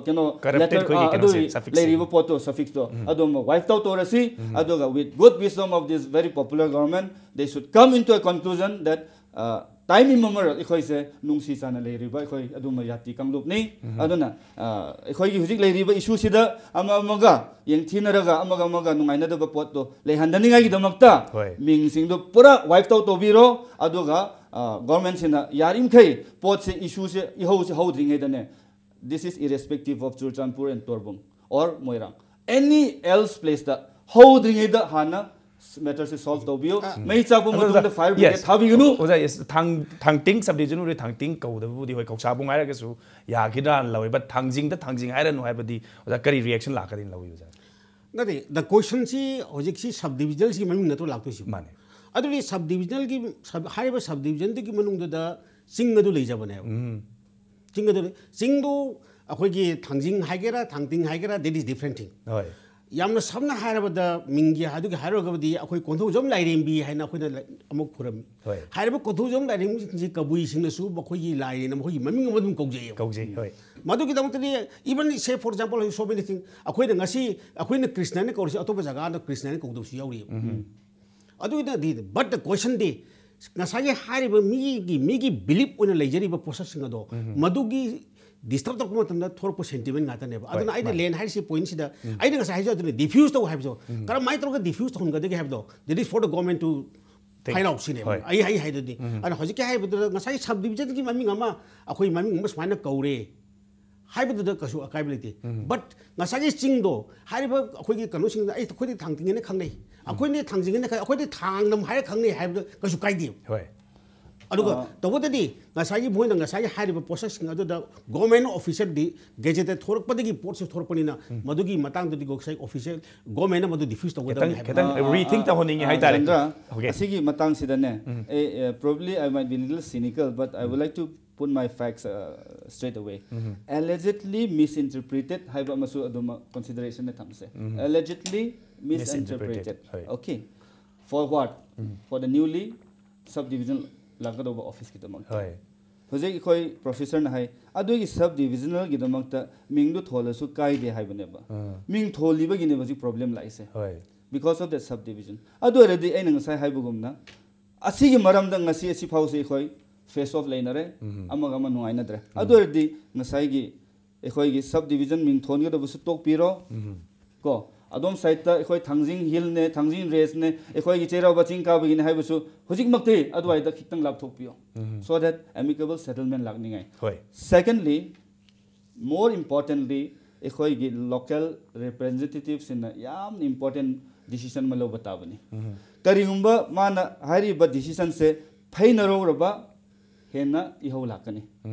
ꯀꯩꯅꯣ Corrupted letter, ꯑꯩꯈꯣꯏꯒꯤ ꯑꯥ, ꯀꯩꯅꯣꯁꯦ, ꯑꯗꯨꯒꯤ suffix ꯂꯩꯔꯤꯕ ꯄꯣꯠꯇꯣ, suffix ꯇꯣ, ꯑꯗꯨ ꯑꯃ wipe out ꯇꯧꯔꯁꯤ꯫ ꯑꯗꯨꯒ with good wisdom of this very popular government, they should come into a conclusion that, ah, time immemorial ꯑꯩꯈꯣꯏꯁꯦ ꯅꯨꯡꯁꯤ ꯆꯥꯟꯅ ꯂꯩꯔꯤꯕ ꯑꯩꯈꯣꯏ ꯑꯗꯨꯝꯕ ꯖꯥꯇꯤ ꯀꯥꯡꯂꯨꯞꯅꯤ꯫ ꯑꯗꯨꯅ, ꯑꯥ, ꯑꯩꯈꯣꯏꯒꯤ ꯍꯧꯖꯤꯛ ꯂꯩꯔꯤꯕ issue ꯁꯤꯗ ꯑꯃ ꯑꯃꯒ ꯌꯦꯡꯊꯤꯅꯔꯒ, ꯑꯃꯒ ꯑꯃꯒ ꯅꯨꯡꯉꯥꯏꯅꯗꯕ ꯄꯣꯠꯇꯣ ꯂꯩꯍꯟꯗꯅꯤꯡꯉꯥꯏꯒꯤꯗꯃꯛꯇ ꯍꯣꯏ꯫ ꯃꯤꯡꯁꯤꯡꯗꯣ ꯄꯨꯔꯥ wipe out ꯇꯧꯕꯤꯔꯣ꯫ ꯑꯗꯨꯒ, ꯑꯥ, government ꯁꯤꯅ ꯌꯥꯔꯤꯃꯈꯩ ꯄꯣꯠꯁꯦ, issue say, ꯏꯍꯧꯁꯦ ꯍꯧꯗ꯭ꯔꯤꯉꯩꯗꯅꯦ, this is irrespective of Churachandpur and Torbung or Moirang, any else place ꯇ ꯍꯧꯗ꯭ꯔꯤꯉꯩꯗ ꯍꯥꯟꯅ matter ꯁꯦ solve ꯇꯧꯕꯤꯌꯨ꯫ ꯃꯩ ꯆꯥꯛꯄ ꯑꯗꯣ ꯃꯇꯨꯡꯗ ꯑꯣꯖꯥ, fire brigade yes. ꯊꯥꯕꯤꯒꯅꯨ꯫ ꯑꯣꯖꯥ, yes, ꯊꯥꯡ ꯊꯥꯡꯇꯤꯡ sub division ꯑꯣꯏꯔꯦ, ꯊꯥꯡꯇꯤꯡ ꯀꯧꯗꯕꯕꯨꯗꯤ ꯍꯣꯏ, ꯀꯧꯁꯥꯕꯨꯡ ꯍꯥꯏꯔꯒꯁꯨ ꯌꯥꯈꯤꯗ꯭ꯔꯥꯅ ꯂꯧꯋꯤ, but ꯊꯥꯡꯖꯤꯡꯗ ꯊꯥꯡꯖꯤꯡ ꯍꯥꯏꯔꯅꯨ ꯍꯥꯏꯕꯗꯤ ꯑꯣꯖꯥ ꯀꯔꯤ reaction ꯂꯥꯛꯀꯅꯤꯅ ꯂꯧꯋꯤ ꯑꯣꯖꯥ? ꯅꯠꯇꯦ, the question ꯁꯤ ꯍꯧꯖꯤꯛꯁꯤ sub division ꯁꯤꯒꯤ ꯃꯃꯤꯡ ꯅꯠꯇ꯭ꯔꯣ ꯂꯥꯛꯇꯣꯏꯁꯤ? ꯃꯥꯅꯦ꯫ ꯑꯗꯨꯗꯤ sub division ꯒꯤ sub, ꯍꯥꯏꯔꯤꯕ sub division ꯗꯨꯒꯤ ꯃꯅꯨꯡꯗꯨꯗ ꯆꯤꯡ ꯑꯗꯨ ꯂꯩꯖꯕꯅꯦꯕ꯫ ꯆꯤꯡ ꯑꯗꯨ, ꯆꯤꯡꯗꯨ ꯑꯩꯈꯣꯏꯒꯤ ꯊꯥꯡꯖꯤꯡ ꯍꯥꯏꯒꯦꯔꯥ, ꯊꯥꯡꯇꯤꯡ ꯍꯥꯏꯒꯦꯔꯥ, that is different thing꯫ ꯍꯣꯏ꯫ ꯌꯥꯝꯅ ꯁꯝꯅ ꯍꯥꯏꯔꯕꯗ, ꯃꯤꯡꯒꯤ ꯑꯗꯨꯒꯤ ꯍꯥꯏꯔꯨꯔꯒꯗꯤ ꯑꯩꯈꯣꯏ ꯀꯣꯟꯊꯧꯖꯝ ꯂꯥꯏꯔꯦꯝꯕꯤ ꯍꯥꯏꯅ ꯑꯩꯈꯣꯏꯅ ꯂ-, ꯑꯃꯨꯛ ꯈꯨꯔꯝꯃꯤ꯫ ꯍꯣꯏ꯫ ꯍꯥꯏꯔꯤꯕ ꯀꯣꯟꯊꯧꯖꯝ ꯂꯥꯏꯔꯦꯝꯕꯤꯁꯤꯡꯁꯤ ꯀꯕꯨꯏꯁꯤꯡꯅꯁꯨ ꯃꯈꯣꯏꯒꯤ ꯂꯥꯏꯅꯦꯅ ꯃꯈꯣꯏꯒꯤ ꯃꯃꯤꯡ ꯑꯃ ꯑꯗꯨꯝ ꯀꯧꯖꯩꯌꯦꯕ꯫ ꯀꯧꯖꯩ, ꯍꯣꯏ꯫ ꯃꯗꯨꯒꯤꯗꯃꯛꯇꯗꯤ, even say for example, so many things, ꯑꯩꯈꯣꯏꯅ ꯉꯁꯤ ꯑꯩꯈꯣꯏꯅ ꯀ꯭ꯔꯤꯁꯅꯅ ꯀꯧꯔꯤꯁꯤ ꯑꯇꯣꯞꯄ ꯖꯒꯥꯗ ꯀ꯭ꯔꯤꯁꯅꯅ ꯀꯧꯗꯕꯁꯨ ꯌꯥꯎꯔꯤꯑꯕ꯫ ꯑꯗꯨꯒꯤꯗꯤ, but the question ꯗꯤ, ꯉꯁꯥꯏꯒꯤ ꯍꯥꯏꯔꯤꯕ ꯃꯤꯒꯤ, ꯃꯤꯒꯤ belief ꯑꯣꯏꯅ ꯂꯩꯖꯔꯤꯕ ꯄꯣꯠꯁꯛꯁꯤꯡ ꯑꯗꯣ, ꯃꯗꯨꯒꯤ disturb ꯇꯧꯔꯛꯄ ꯃꯇꯝꯗ ꯊꯣꯛꯂꯛꯄ sentiment ꯉꯥꯛꯇꯅꯦꯕ꯫ ꯑꯗꯨꯅ Right, ꯑꯩꯅ right. ꯂꯦꯟ ꯍꯥꯏꯔꯤꯁꯤ point ꯁꯤꯗ, ꯑꯩꯅ ꯉꯁꯥꯏ ꯍꯥꯏꯖꯕꯗꯨꯅꯦ, diffuse ꯇꯧ ꯍꯥꯏꯕꯗꯣ, ꯀꯔꯝꯍꯥꯏꯅ ꯇꯧꯔꯒ diffuse ꯇꯧꯍꯟꯒꯗꯒꯦ ꯍꯥꯏꯕꯗꯣ, that is for the government to Think. find out ꯁꯤꯅꯦꯕ꯫ ꯍꯣꯏ. ꯑꯩ, ꯑꯩ ꯍꯥꯏꯗꯨꯗꯤ꯫ ꯑꯗꯨꯅ ꯍꯧꯖꯤꯛꯀꯤ ꯍꯥꯏꯕꯗꯨꯗ ꯉꯁꯥꯏꯒꯤ sub division ꯒꯤ ꯃꯃꯤꯡ ꯑꯃ, ꯑꯩꯈꯣꯏ ꯃꯃꯤꯡ ꯑꯃ ꯁꯨꯃꯥꯏꯅ ꯀꯧꯔꯦ ꯍꯥꯏꯕꯗꯨꯗ ꯀꯩꯁꯨ ꯑꯀꯥꯏꯕ ꯂꯩꯇꯦ꯫ But ꯉꯁꯥꯏꯒꯤ ꯆꯤꯡꯗꯣ, ꯍꯥꯏꯔꯤꯕ ꯑꯩꯈꯣꯏꯒꯤ ꯀꯩꯅꯣꯁꯤꯡꯗ, ꯑꯩ, ꯑꯩꯈꯣꯏꯗꯤ ꯊꯥꯡꯇꯤꯡ ꯍꯥꯏꯅ ꯈꯪꯅꯩ, ꯑꯩꯈꯣꯏꯗꯤ ꯊꯥꯡꯖꯤꯡ ꯍꯥꯏꯅ ꯈꯪ-, ꯑꯩꯈꯣꯏꯗꯤ ꯊꯥꯡꯅꯝ ꯍꯥꯏꯔ ꯈꯪꯅꯩ ꯍꯥꯏꯕꯗ ꯀꯩꯁꯨ ꯀꯥꯏꯗꯦꯕ꯫ ꯍꯣꯏ꯫ ꯑꯗꯨꯒ ꯇꯧꯕꯇꯗꯤ ꯉꯁꯥꯏꯒꯤ ꯃꯣꯏꯅ ꯉꯁꯥꯏꯒꯤ ꯍꯥꯏꯔꯤꯕ ꯄꯣꯠꯁꯛꯁꯤꯡ ꯑꯗꯨꯗ government official ꯗꯤ, gazette ꯇ ꯊꯣꯔꯛꯄꯗꯒꯤ ꯄꯣꯠꯁꯦ ꯊꯣꯔꯛꯄꯅꯤꯅ, ꯃꯗꯨꯒꯤ ꯃꯇꯥꯡꯗꯗꯤ ꯉꯁꯥꯏ official government ꯅ ꯃꯗꯨ diffuse ꯇꯧꯒꯗꯕꯅꯤ ꯈꯤꯇꯪ, ꯍꯥꯏꯕ꯫ ꯈꯤꯇꯪ rethink ꯇꯧꯍꯟꯅꯤꯡꯉꯤ ꯍꯥꯏꯇꯥꯔꯦ꯫ ꯆꯟꯗ꯭ꯔ, Okay. ꯑꯁꯤꯒꯤ ꯃꯇꯥꯡꯁꯤꯗꯅꯦ, ꯑꯩ, uh, probably I might be little cynical, but I would like to put my facts, uh, straight away. Allegedly misinterpreted ꯍꯥꯏꯕ ꯑꯃꯁꯨ ꯑꯗꯨꯝ consideration the ꯊꯝꯁꯦ꯫ Allegedly Misinterpreted. Okay. For what? For the newly subdivision ꯂꯥꯛꯀꯗꯧꯕ office ꯀꯤꯗꯃꯛꯇ꯫ ꯍꯧꯖꯤꯛ ꯑꯩꯈꯣꯏ professor ꯅ ꯍꯥꯏ, ꯑꯗꯨꯒꯤ sub divisional ꯒꯤꯗꯃꯛꯇ ꯃꯤꯡꯗꯨ ꯊꯣꯜꯂꯁꯨ ꯀꯥꯏꯗꯦ ꯍꯥꯏꯕꯅꯦꯕ꯫ ꯃꯤꯡ ꯊꯣꯜꯂꯤꯕꯒꯤꯅꯦꯕ ꯍꯧꯖꯤꯛ problem ꯂꯥꯛꯏꯁꯦ꯫ Because of the subdivision. ꯑꯗꯨ ꯑꯣꯏꯔꯗꯤ ꯑꯩꯅ ꯉꯁꯥꯏ ꯍꯥꯏꯕꯒꯨꯝꯅ ꯑꯁꯤꯒꯤ ꯃꯔꯝꯗ ꯉꯁꯤ ꯑꯁꯤ ꯐꯥꯎꯁꯤ ꯑꯩꯈꯣꯏ face off ꯂꯩꯅꯔꯦ, ꯑꯃꯒ ꯑꯃ ꯅꯨꯡꯉꯥꯏꯅꯗ꯭ꯔꯦ꯫ ꯑꯗꯨ ꯑꯣꯏꯔꯗꯤ ꯉꯁꯥꯏꯒꯤ ꯑꯩꯈꯣꯏꯒꯤ subdivision ꯃꯤꯡ ꯊꯣꯟꯒꯗꯕꯁꯨ ꯇꯣꯛꯄꯤꯔꯣ꯫ ꯀꯣ, ꯑꯗꯣꯝ side ꯇ ꯑꯩꯈꯣꯏ ꯊꯥꯡꯖꯤꯡ Hill ꯅꯦ, ꯊꯥꯡꯖꯤꯡ Range ꯅꯦ, ꯑꯩꯈꯣꯏꯒꯤ ꯆꯩꯔꯥꯎꯕ ꯆꯤꯡ ꯀꯥꯕꯒꯤꯅꯦ ꯍꯥꯏꯕꯁꯨ ꯍꯧꯖꯤꯛꯃꯛꯇꯤ ꯑꯗꯨꯋꯥꯏꯗ ꯈꯤꯇꯪ ꯂꯥꯞꯊꯣꯛꯄꯤꯌꯣ꯫ So that amicable settlement ꯂꯥꯛꯅꯤꯡꯉꯥꯏ꯫ Secondly, more importantly, ꯑꯩꯈꯣꯏꯒꯤ local representative ꯁꯤꯡꯅ ꯌꯥꯝꯅ important decision ꯑꯃ ꯂꯧꯕ ꯇꯥꯕꯅꯤ꯫ ꯀꯔꯤꯒꯨꯝꯕ ꯃꯥꯅ ꯍꯥꯏꯔꯤꯕ decision ꯁꯦ ꯐꯩꯅ ꯂꯧꯔꯕ ꯍꯦꯟꯅ ꯏꯍꯧ ꯂꯥꯛꯀꯅꯤ꯫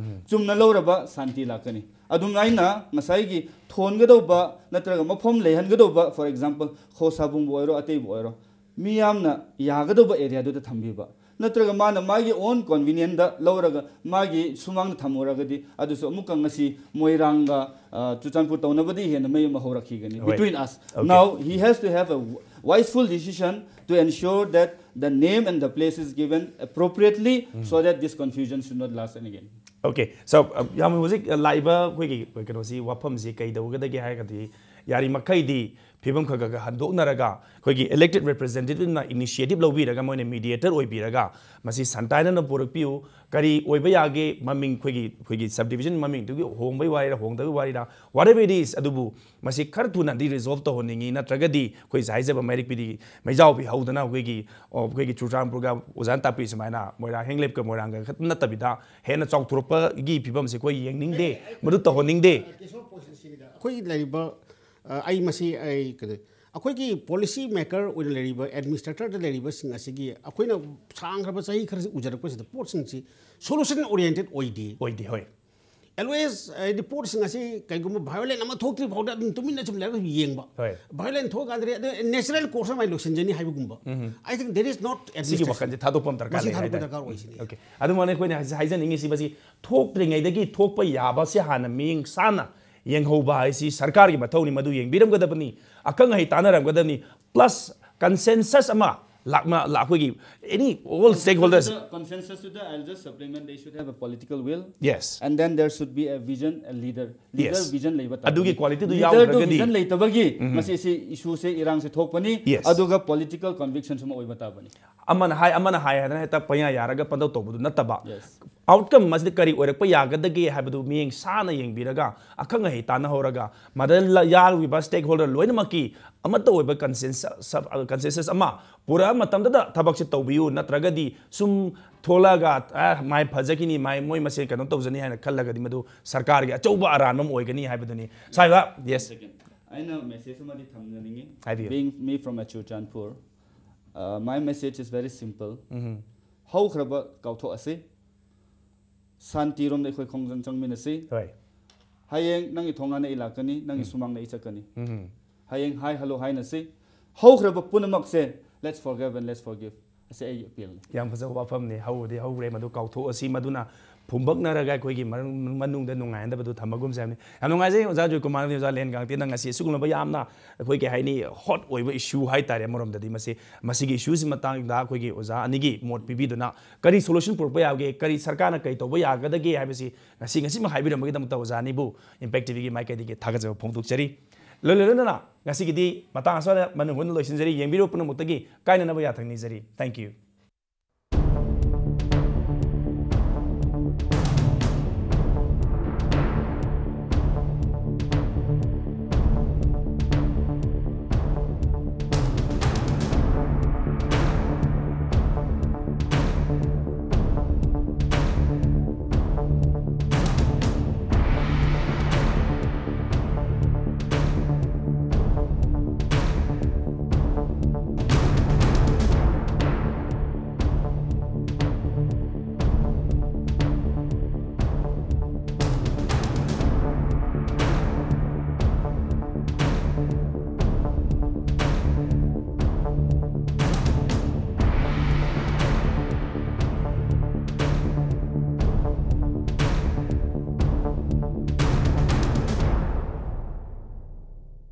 ꯆꯨꯝꯅ ꯂꯧꯔꯕ ꯁꯥꯟꯇꯤ ꯂꯥꯛꯀꯅꯤ꯫ ꯑꯗꯨꯝ ꯑꯩꯅ ꯉꯁꯥꯏꯒꯤ ꯊꯣꯟꯒꯗꯧꯕ ꯅꯠꯇ꯭ꯔꯒ ꯃꯐꯝ ꯂꯩꯍꯟꯒꯗꯧꯕ, for example, ꯈꯣꯁꯥꯕꯨꯡꯕꯨ ꯑꯣꯏꯔꯣ, ꯑꯇꯩꯕꯨ ꯑꯣꯏꯔꯣ, ꯃꯤ ꯌꯥꯝꯅ ꯌꯥꯒꯗꯧꯕ area ꯗꯨꯗ ꯊꯝꯕꯤꯕ, ꯅꯠꯇ꯭ꯔꯒ ꯃꯥꯅ ꯃꯥꯒꯤ own convenient ꯗ ꯂꯧꯔꯒ ꯃꯥꯒꯤ ꯁꯨꯃꯥꯡꯗ ꯊꯝꯃꯨꯔꯒꯗꯤ ꯑꯗꯨꯁꯨ ꯑꯃꯨꯛꯀ ꯉꯁꯤ ꯃꯣꯏꯔꯥꯡꯒ, ꯑ, ꯆꯨꯔꯆꯥꯟꯄꯨꯔ ꯇꯧꯅꯕꯗꯤ ꯍꯦꯟꯅ ꯃꯩ ꯑꯃ ꯍꯧꯔꯛꯈꯤꯒꯅꯤ between us. Now he has to have a wiseful decision to ensure that the name and the place is given appropriately so that this confusion should not last again. Okay, so, uh, ꯌꯥꯝ ꯍꯧꯖꯤꯛ, uh, ꯂꯥꯛꯏꯕ ꯑꯩꯈꯣꯏꯒꯤ ꯀꯩꯅꯣꯁꯤ, ꯋꯥꯐꯝꯁꯤ ꯀꯩꯗꯧꯒꯗꯒꯦ ꯍꯥꯏꯔꯒꯗꯤ, ꯌꯥꯔꯤꯃꯈꯩꯗꯤ ꯐꯤꯕꯝ ꯈꯔ ꯈꯔ ꯈꯔ ꯍꯟꯗꯣꯛꯅꯔꯒ, ꯑꯩꯈꯣꯏꯒꯤ elected representative ꯅ initiative ꯂꯧꯕꯤꯔꯒ, ꯃꯣꯏꯅ mediator ꯑꯣꯏꯕꯤꯔꯒ, ꯃꯁꯤ ꯁꯟꯇꯥꯏꯅꯅ ꯄꯨꯔꯛꯄꯤꯌꯨ, ꯀꯔꯤ ꯑꯣꯏꯕ ꯌꯥꯒꯦ, ꯃꯃꯤꯡ, ꯑꯩꯈꯣꯏꯒꯤ, ꯑꯩꯈꯣꯏꯒꯤ subdivision ꯃꯃꯤꯡꯗꯨꯒꯤ ꯍꯣꯡꯕꯒꯤ ꯋꯥꯔꯤꯔꯥ, ꯍꯣꯡꯗꯕꯒꯤ ꯋꯥꯔꯤꯔꯥ, whatever it is, ꯑꯗꯨꯕꯨ ꯃꯁꯤ ꯈꯔ ꯊꯨꯅꯗꯤ resolve ꯇꯧꯍꯟꯅꯤꯡꯉꯤ, ꯅꯠꯇ꯭ꯔꯒꯗꯤ ꯑꯩꯈꯣꯏ ꯍꯥꯏꯖꯕ ꯃꯩꯔꯤꯛꯄꯤꯗꯤ ꯃꯩꯖꯥꯎꯕꯤ ꯍꯧꯗꯅ ꯑꯩꯈꯣꯏꯒꯤ, ꯑꯣ, ꯑꯩꯈꯣꯏꯒꯤ ꯆꯨꯔꯆꯥꯟꯄꯨꯔꯒ ꯑꯣꯖꯥꯅ ꯇꯥꯛꯄꯤ ꯁꯨꯃꯥꯏꯅ ꯃꯣꯏꯔꯥꯡ ꯍꯦꯡꯂꯦꯞꯀ ꯃꯣꯏꯔꯥꯡꯒ ꯈꯛꯇ ꯅꯠꯇꯕꯤꯗ ꯍꯦꯟꯅ ꯆꯥꯎꯊꯣꯔꯛꯄꯒꯤ ꯐꯤꯕꯝꯁꯦ ꯑꯩꯈꯣꯏ ꯌꯦꯡꯅꯤꯡꯗꯦ, ꯃꯗꯨ ꯇꯧꯍꯟꯅꯤꯡꯗꯦ꯫ ꯑꯩꯈꯣꯏꯒꯤ ꯂꯩꯔꯤꯕ, ꯑ, ꯑꯩ ꯃꯁꯤ ꯑꯩ ꯀꯩꯅꯣ, ꯑꯩꯈꯣꯏꯒꯤ policy maker ꯑꯣꯏꯅ ꯂꯩꯔꯤꯕ, administrator ꯗ ꯂꯩꯔꯤꯕꯁꯤꯡ ꯑꯁꯤꯒꯤ ꯑꯩꯈꯣꯏꯅ ꯁꯥꯡꯈ꯭ꯔꯕ ꯆꯍꯤ ꯈꯔꯁꯤ ꯎꯖꯔꯛꯄꯁꯤꯗ ꯄꯣꯠꯁꯤꯡꯁꯤ solution oriented ꯑꯣꯏꯗꯦ꯫ ꯑꯣꯏꯗꯦ, ꯍꯣꯏ꯫ Always, ꯍꯥꯏꯗꯤ, ꯄꯣꯠꯁꯤꯡ ꯑꯁꯤ ꯀꯩꯒꯨꯝꯕ violent ꯑꯃ ꯊꯣꯛꯇ꯭ꯔꯤ ꯐꯥꯎꯗ ꯑꯗꯨꯝ ꯇꯨꯃꯤꯟꯅ ꯁꯨꯝ ꯂꯩꯔꯒ ꯁꯨꯝ ꯌꯦꯡꯕ꯫ ꯍꯣꯏ꯫ Violent ꯊꯣꯛꯑꯀꯥꯟꯗꯗꯤ ꯑꯗꯨ natural course ꯑꯃ ꯂꯣꯏꯁꯤꯟꯖꯅꯤ ꯍꯥꯏꯕꯒꯨꯝꯕ꯫ I think there is not administration. ꯁꯤꯒꯤ ꯋꯥꯈꯜꯁꯦ ꯊꯥꯗꯣꯛꯄ ꯑꯃ ꯗꯔꯀꯥꯔ ꯃꯁꯤ ꯂꯩ ꯊꯥꯗꯣꯛꯄ ꯍꯥꯏꯇꯥꯔꯦ꯫ ꯗꯔꯀꯥꯔ ꯑꯣꯏꯁꯤꯅꯤ꯫ Okay. ꯑꯗꯨꯃꯥꯏꯅ ꯑꯩꯈꯣꯏꯅ ꯍꯥꯏꯖ-, ꯍꯥꯏꯖꯅꯤꯡꯉꯤꯁꯤ, ꯃꯁꯤ ꯊꯣꯛꯇ꯭ꯔꯤꯉꯩꯗꯒꯤ ꯊꯣꯛꯄ ꯌꯥꯕꯁꯦ ꯍꯥꯟꯅ ꯃꯤꯠꯌꯦꯡ ꯆꯥꯅ ꯌꯦꯡꯍꯧꯕ ꯍꯥꯏꯁꯤ ꯁꯔꯀꯥꯔꯒꯤ ꯃꯊꯧꯅꯤ, ꯃꯗꯨ ꯌꯦꯡꯕꯤꯔꯝꯒꯗꯕꯅꯤ꯫ ꯑꯈꯪ ꯑꯍꯩ ꯇꯥꯟꯅꯔꯝꯒꯗꯕꯅꯤ, plus consensus ꯑꯃ ꯂꯥꯛꯃ ꯑꯩꯈꯣꯏꯒꯤ any all stakeholders. Consensus to the, I'll just supplement, they should have a political will. Yes. And then there should be a vision, a leader. Leader Yes. vision ꯂꯩꯕ ꯇꯥꯕꯅꯤ. ꯑꯗꯨꯒꯤ quality ꯗꯨ Leader ꯗꯨ ꯌꯥꯎꯗ꯭ꯔꯒꯗꯤ vision ꯂꯩꯇꯕꯒꯤ ꯃꯁꯤ ꯁꯤ issue ꯁꯦ, ꯏꯔꯥꯡꯁꯦ ꯊꯣꯛꯄꯅꯤ. Yes. ꯑꯗꯨꯒ political conviction ꯁꯨ ꯑꯃ ꯑꯣꯏꯕ ꯇꯥꯕꯅꯤ. ꯑꯃꯅ ꯍꯥꯏ ꯑꯃꯅ ꯍꯥꯏ ꯍꯥꯏꯗꯅ ꯍꯦꯛꯇ ꯄꯪꯌꯥ ꯌꯥꯔꯒ ꯄꯪꯇꯧ ꯇꯧꯕꯗꯨ ꯅꯠꯇꯕ, Yes. Outcome ꯃꯁꯤꯗ ꯀꯔꯤ ꯑꯣꯏꯔꯛꯄ ꯌꯥꯒꯗꯒꯦ ꯍꯥꯏꯕꯗꯨ ꯃꯤꯠꯌꯦꯡ ꯁꯥꯅ ꯌꯦꯡꯕꯤꯔꯒ, ꯑꯈꯪ ꯑꯍꯩ ꯇꯥꯟꯅꯍꯧꯔꯒ, ꯃꯗ ꯌꯥꯎꯔꯤꯕ stakeholder ꯂꯣꯏꯅꯃꯛꯀꯤ ꯑꯃꯠꯇ ꯑꯣꯏꯕ consensus, consensus ꯑꯃ ꯄꯨꯔꯛꯑ ꯃꯇꯝꯗꯗ ꯊꯕꯛꯁꯦ ꯇꯧꯕꯤꯌꯨ, ꯅꯠꯇ꯭ꯔꯒꯗꯤ ꯁꯨꯝ ꯊꯣꯛꯂꯛꯑꯒ "ꯑ, ꯃꯥꯏ ꯐꯖꯈꯤꯅꯤ, ꯃꯥꯏ ꯃꯣꯏ ꯃꯁꯦꯟ ꯀꯩꯅꯣ ꯇꯧꯖꯅꯤ" ꯍꯥꯏꯅ ꯈꯜꯂꯒꯗꯤ ꯃꯗꯨ ꯁꯔꯀꯥꯔꯒꯤ ꯑꯆꯧꯕ ꯑꯔꯥꯟꯕ ꯑꯃ ꯑꯣꯏꯒꯅꯤ ꯍꯥꯏꯕꯗꯨꯅꯤ꯫ ꯁꯥꯏꯕ, yes. ꯑꯩꯅ message ꯑꯃꯗꯤ ꯊꯝꯖꯅꯤꯡꯉꯤ. ꯍꯥꯏꯕꯤꯌꯨ꯫ Being me from a Churachandpur, uh, my message is very simple. ꯍꯧꯈ꯭ꯔꯕ ꯀꯥꯎꯊꯣꯛꯑꯁꯤ. ꯁꯥꯟꯇꯤꯔꯣꯝꯗ ꯑꯩꯈꯣꯏ ꯈꯣꯡꯖꯪ ꯆꯪꯃꯤꯟꯅꯁꯤ. ꯍꯣꯏ꯫ ꯍꯌꯦꯡ ꯅꯪꯒꯤ ꯊꯣꯡꯒꯥꯟꯗ ꯑꯩ ꯂꯥꯛꯀꯅꯤ, ꯅꯪꯒꯤ ꯁꯨꯃꯥꯡꯗ ꯑꯩ ꯆꯠꯀꯅꯤ. ꯍꯌꯦꯡ hi hello ꯍꯥꯏꯅꯁꯤ. ꯍꯧꯈ꯭ꯔꯕ ꯄꯨꯝꯅꯃꯛꯁꯦ, let's forgive and let's forgive. ꯑꯁꯤ ꯑꯩꯒꯤ appeal ꯅꯤ. ꯌꯥꯝ ꯐꯖꯕ ꯋꯥꯐꯝꯅꯤ꯫ ꯍꯧꯕꯗꯤ ꯍꯧꯈ꯭ꯔꯦ, ꯃꯗꯨ ꯀꯥꯎꯊꯣꯛꯑꯁꯤ꯫ ꯃꯗꯨꯅ ꯐꯨꯝꯕꯛꯅꯔꯒ ꯑꯩꯈꯣꯏꯒꯤ ꯃꯔꯨꯡ-, ꯃꯅꯨꯡꯗ ꯅꯨꯡꯉꯥꯏꯅꯗꯕꯗꯨ ꯊꯝꯕꯒꯨꯝꯁꯦ ꯍꯥꯏꯕꯅꯤ꯫ ꯌꯥꯝ ꯅꯨꯡꯉꯥꯏꯖꯩ ꯑꯣꯖꯥ ꯖꯣꯏꯀꯨꯃꯥꯔ ꯑꯃꯗꯤ ꯑꯣꯖꯥ ꯂꯦꯟ ꯒꯥꯡꯇꯦꯟꯅ ꯉꯁꯤ ꯑꯁꯤꯒꯨꯝꯂꯕ ꯌꯥꯝꯅ ꯑꯩꯈꯣꯏ ꯀꯩ ꯍꯥꯏꯅꯤ, hot ꯑꯣꯏꯕ issue ꯍꯥꯏꯇꯥꯔꯦ꯫ ꯑꯃꯔꯣꯝꯗꯗꯤ ꯃꯁꯤ, ꯃꯁꯤꯒꯤ issue ꯁꯤ ꯃꯇꯥꯡꯗ ꯑꯩꯈꯣꯏꯒꯤ ꯑꯣꯖꯥ ꯑꯅꯤꯒꯤ ꯃꯣꯠ ꯄꯤꯕꯤꯗꯨꯅ ꯀꯔꯤ solution ꯄꯨꯔꯛꯄ ꯌꯥꯒꯦ, ꯀꯔꯤ ꯁꯔꯀꯥꯔꯅ ꯀꯔꯤ ꯇꯧꯕ ꯌꯥꯒꯗꯒꯦ ꯍꯥꯏꯕꯁꯤ ꯉꯁꯤ, ꯉꯁꯤꯃꯛ ꯍꯥꯏꯕꯤꯔꯝꯕꯒꯤꯗꯃꯛꯇ ꯑꯣꯖꯥ ꯑꯅꯤꯕꯨ Impact TV ꯒꯤ ꯃꯥꯏꯀꯩꯗꯒꯤ ꯊꯥꯒꯠꯆꯕ ꯐꯣꯡꯗꯣꯛꯆꯔꯤ꯫ ꯂꯣꯏ-, ꯂꯣꯏꯅꯅ ꯉꯁꯤꯒꯤꯗꯤ ꯃꯇꯥꯡ ꯑꯁ꯭ꯋꯥꯏꯗ ꯃꯅꯨꯡ ꯍꯨꯠꯅ ꯂꯣꯏꯁꯤꯟꯖꯔꯤ꯫ ꯌꯦꯡꯕꯤꯔꯤꯕ ꯄꯨꯝꯅꯃꯛꯇꯒꯤ ꯀꯥꯏꯅꯅꯕ ꯌꯥꯊꯪ ꯅꯤꯖꯔꯤ꯫ Thank you꯫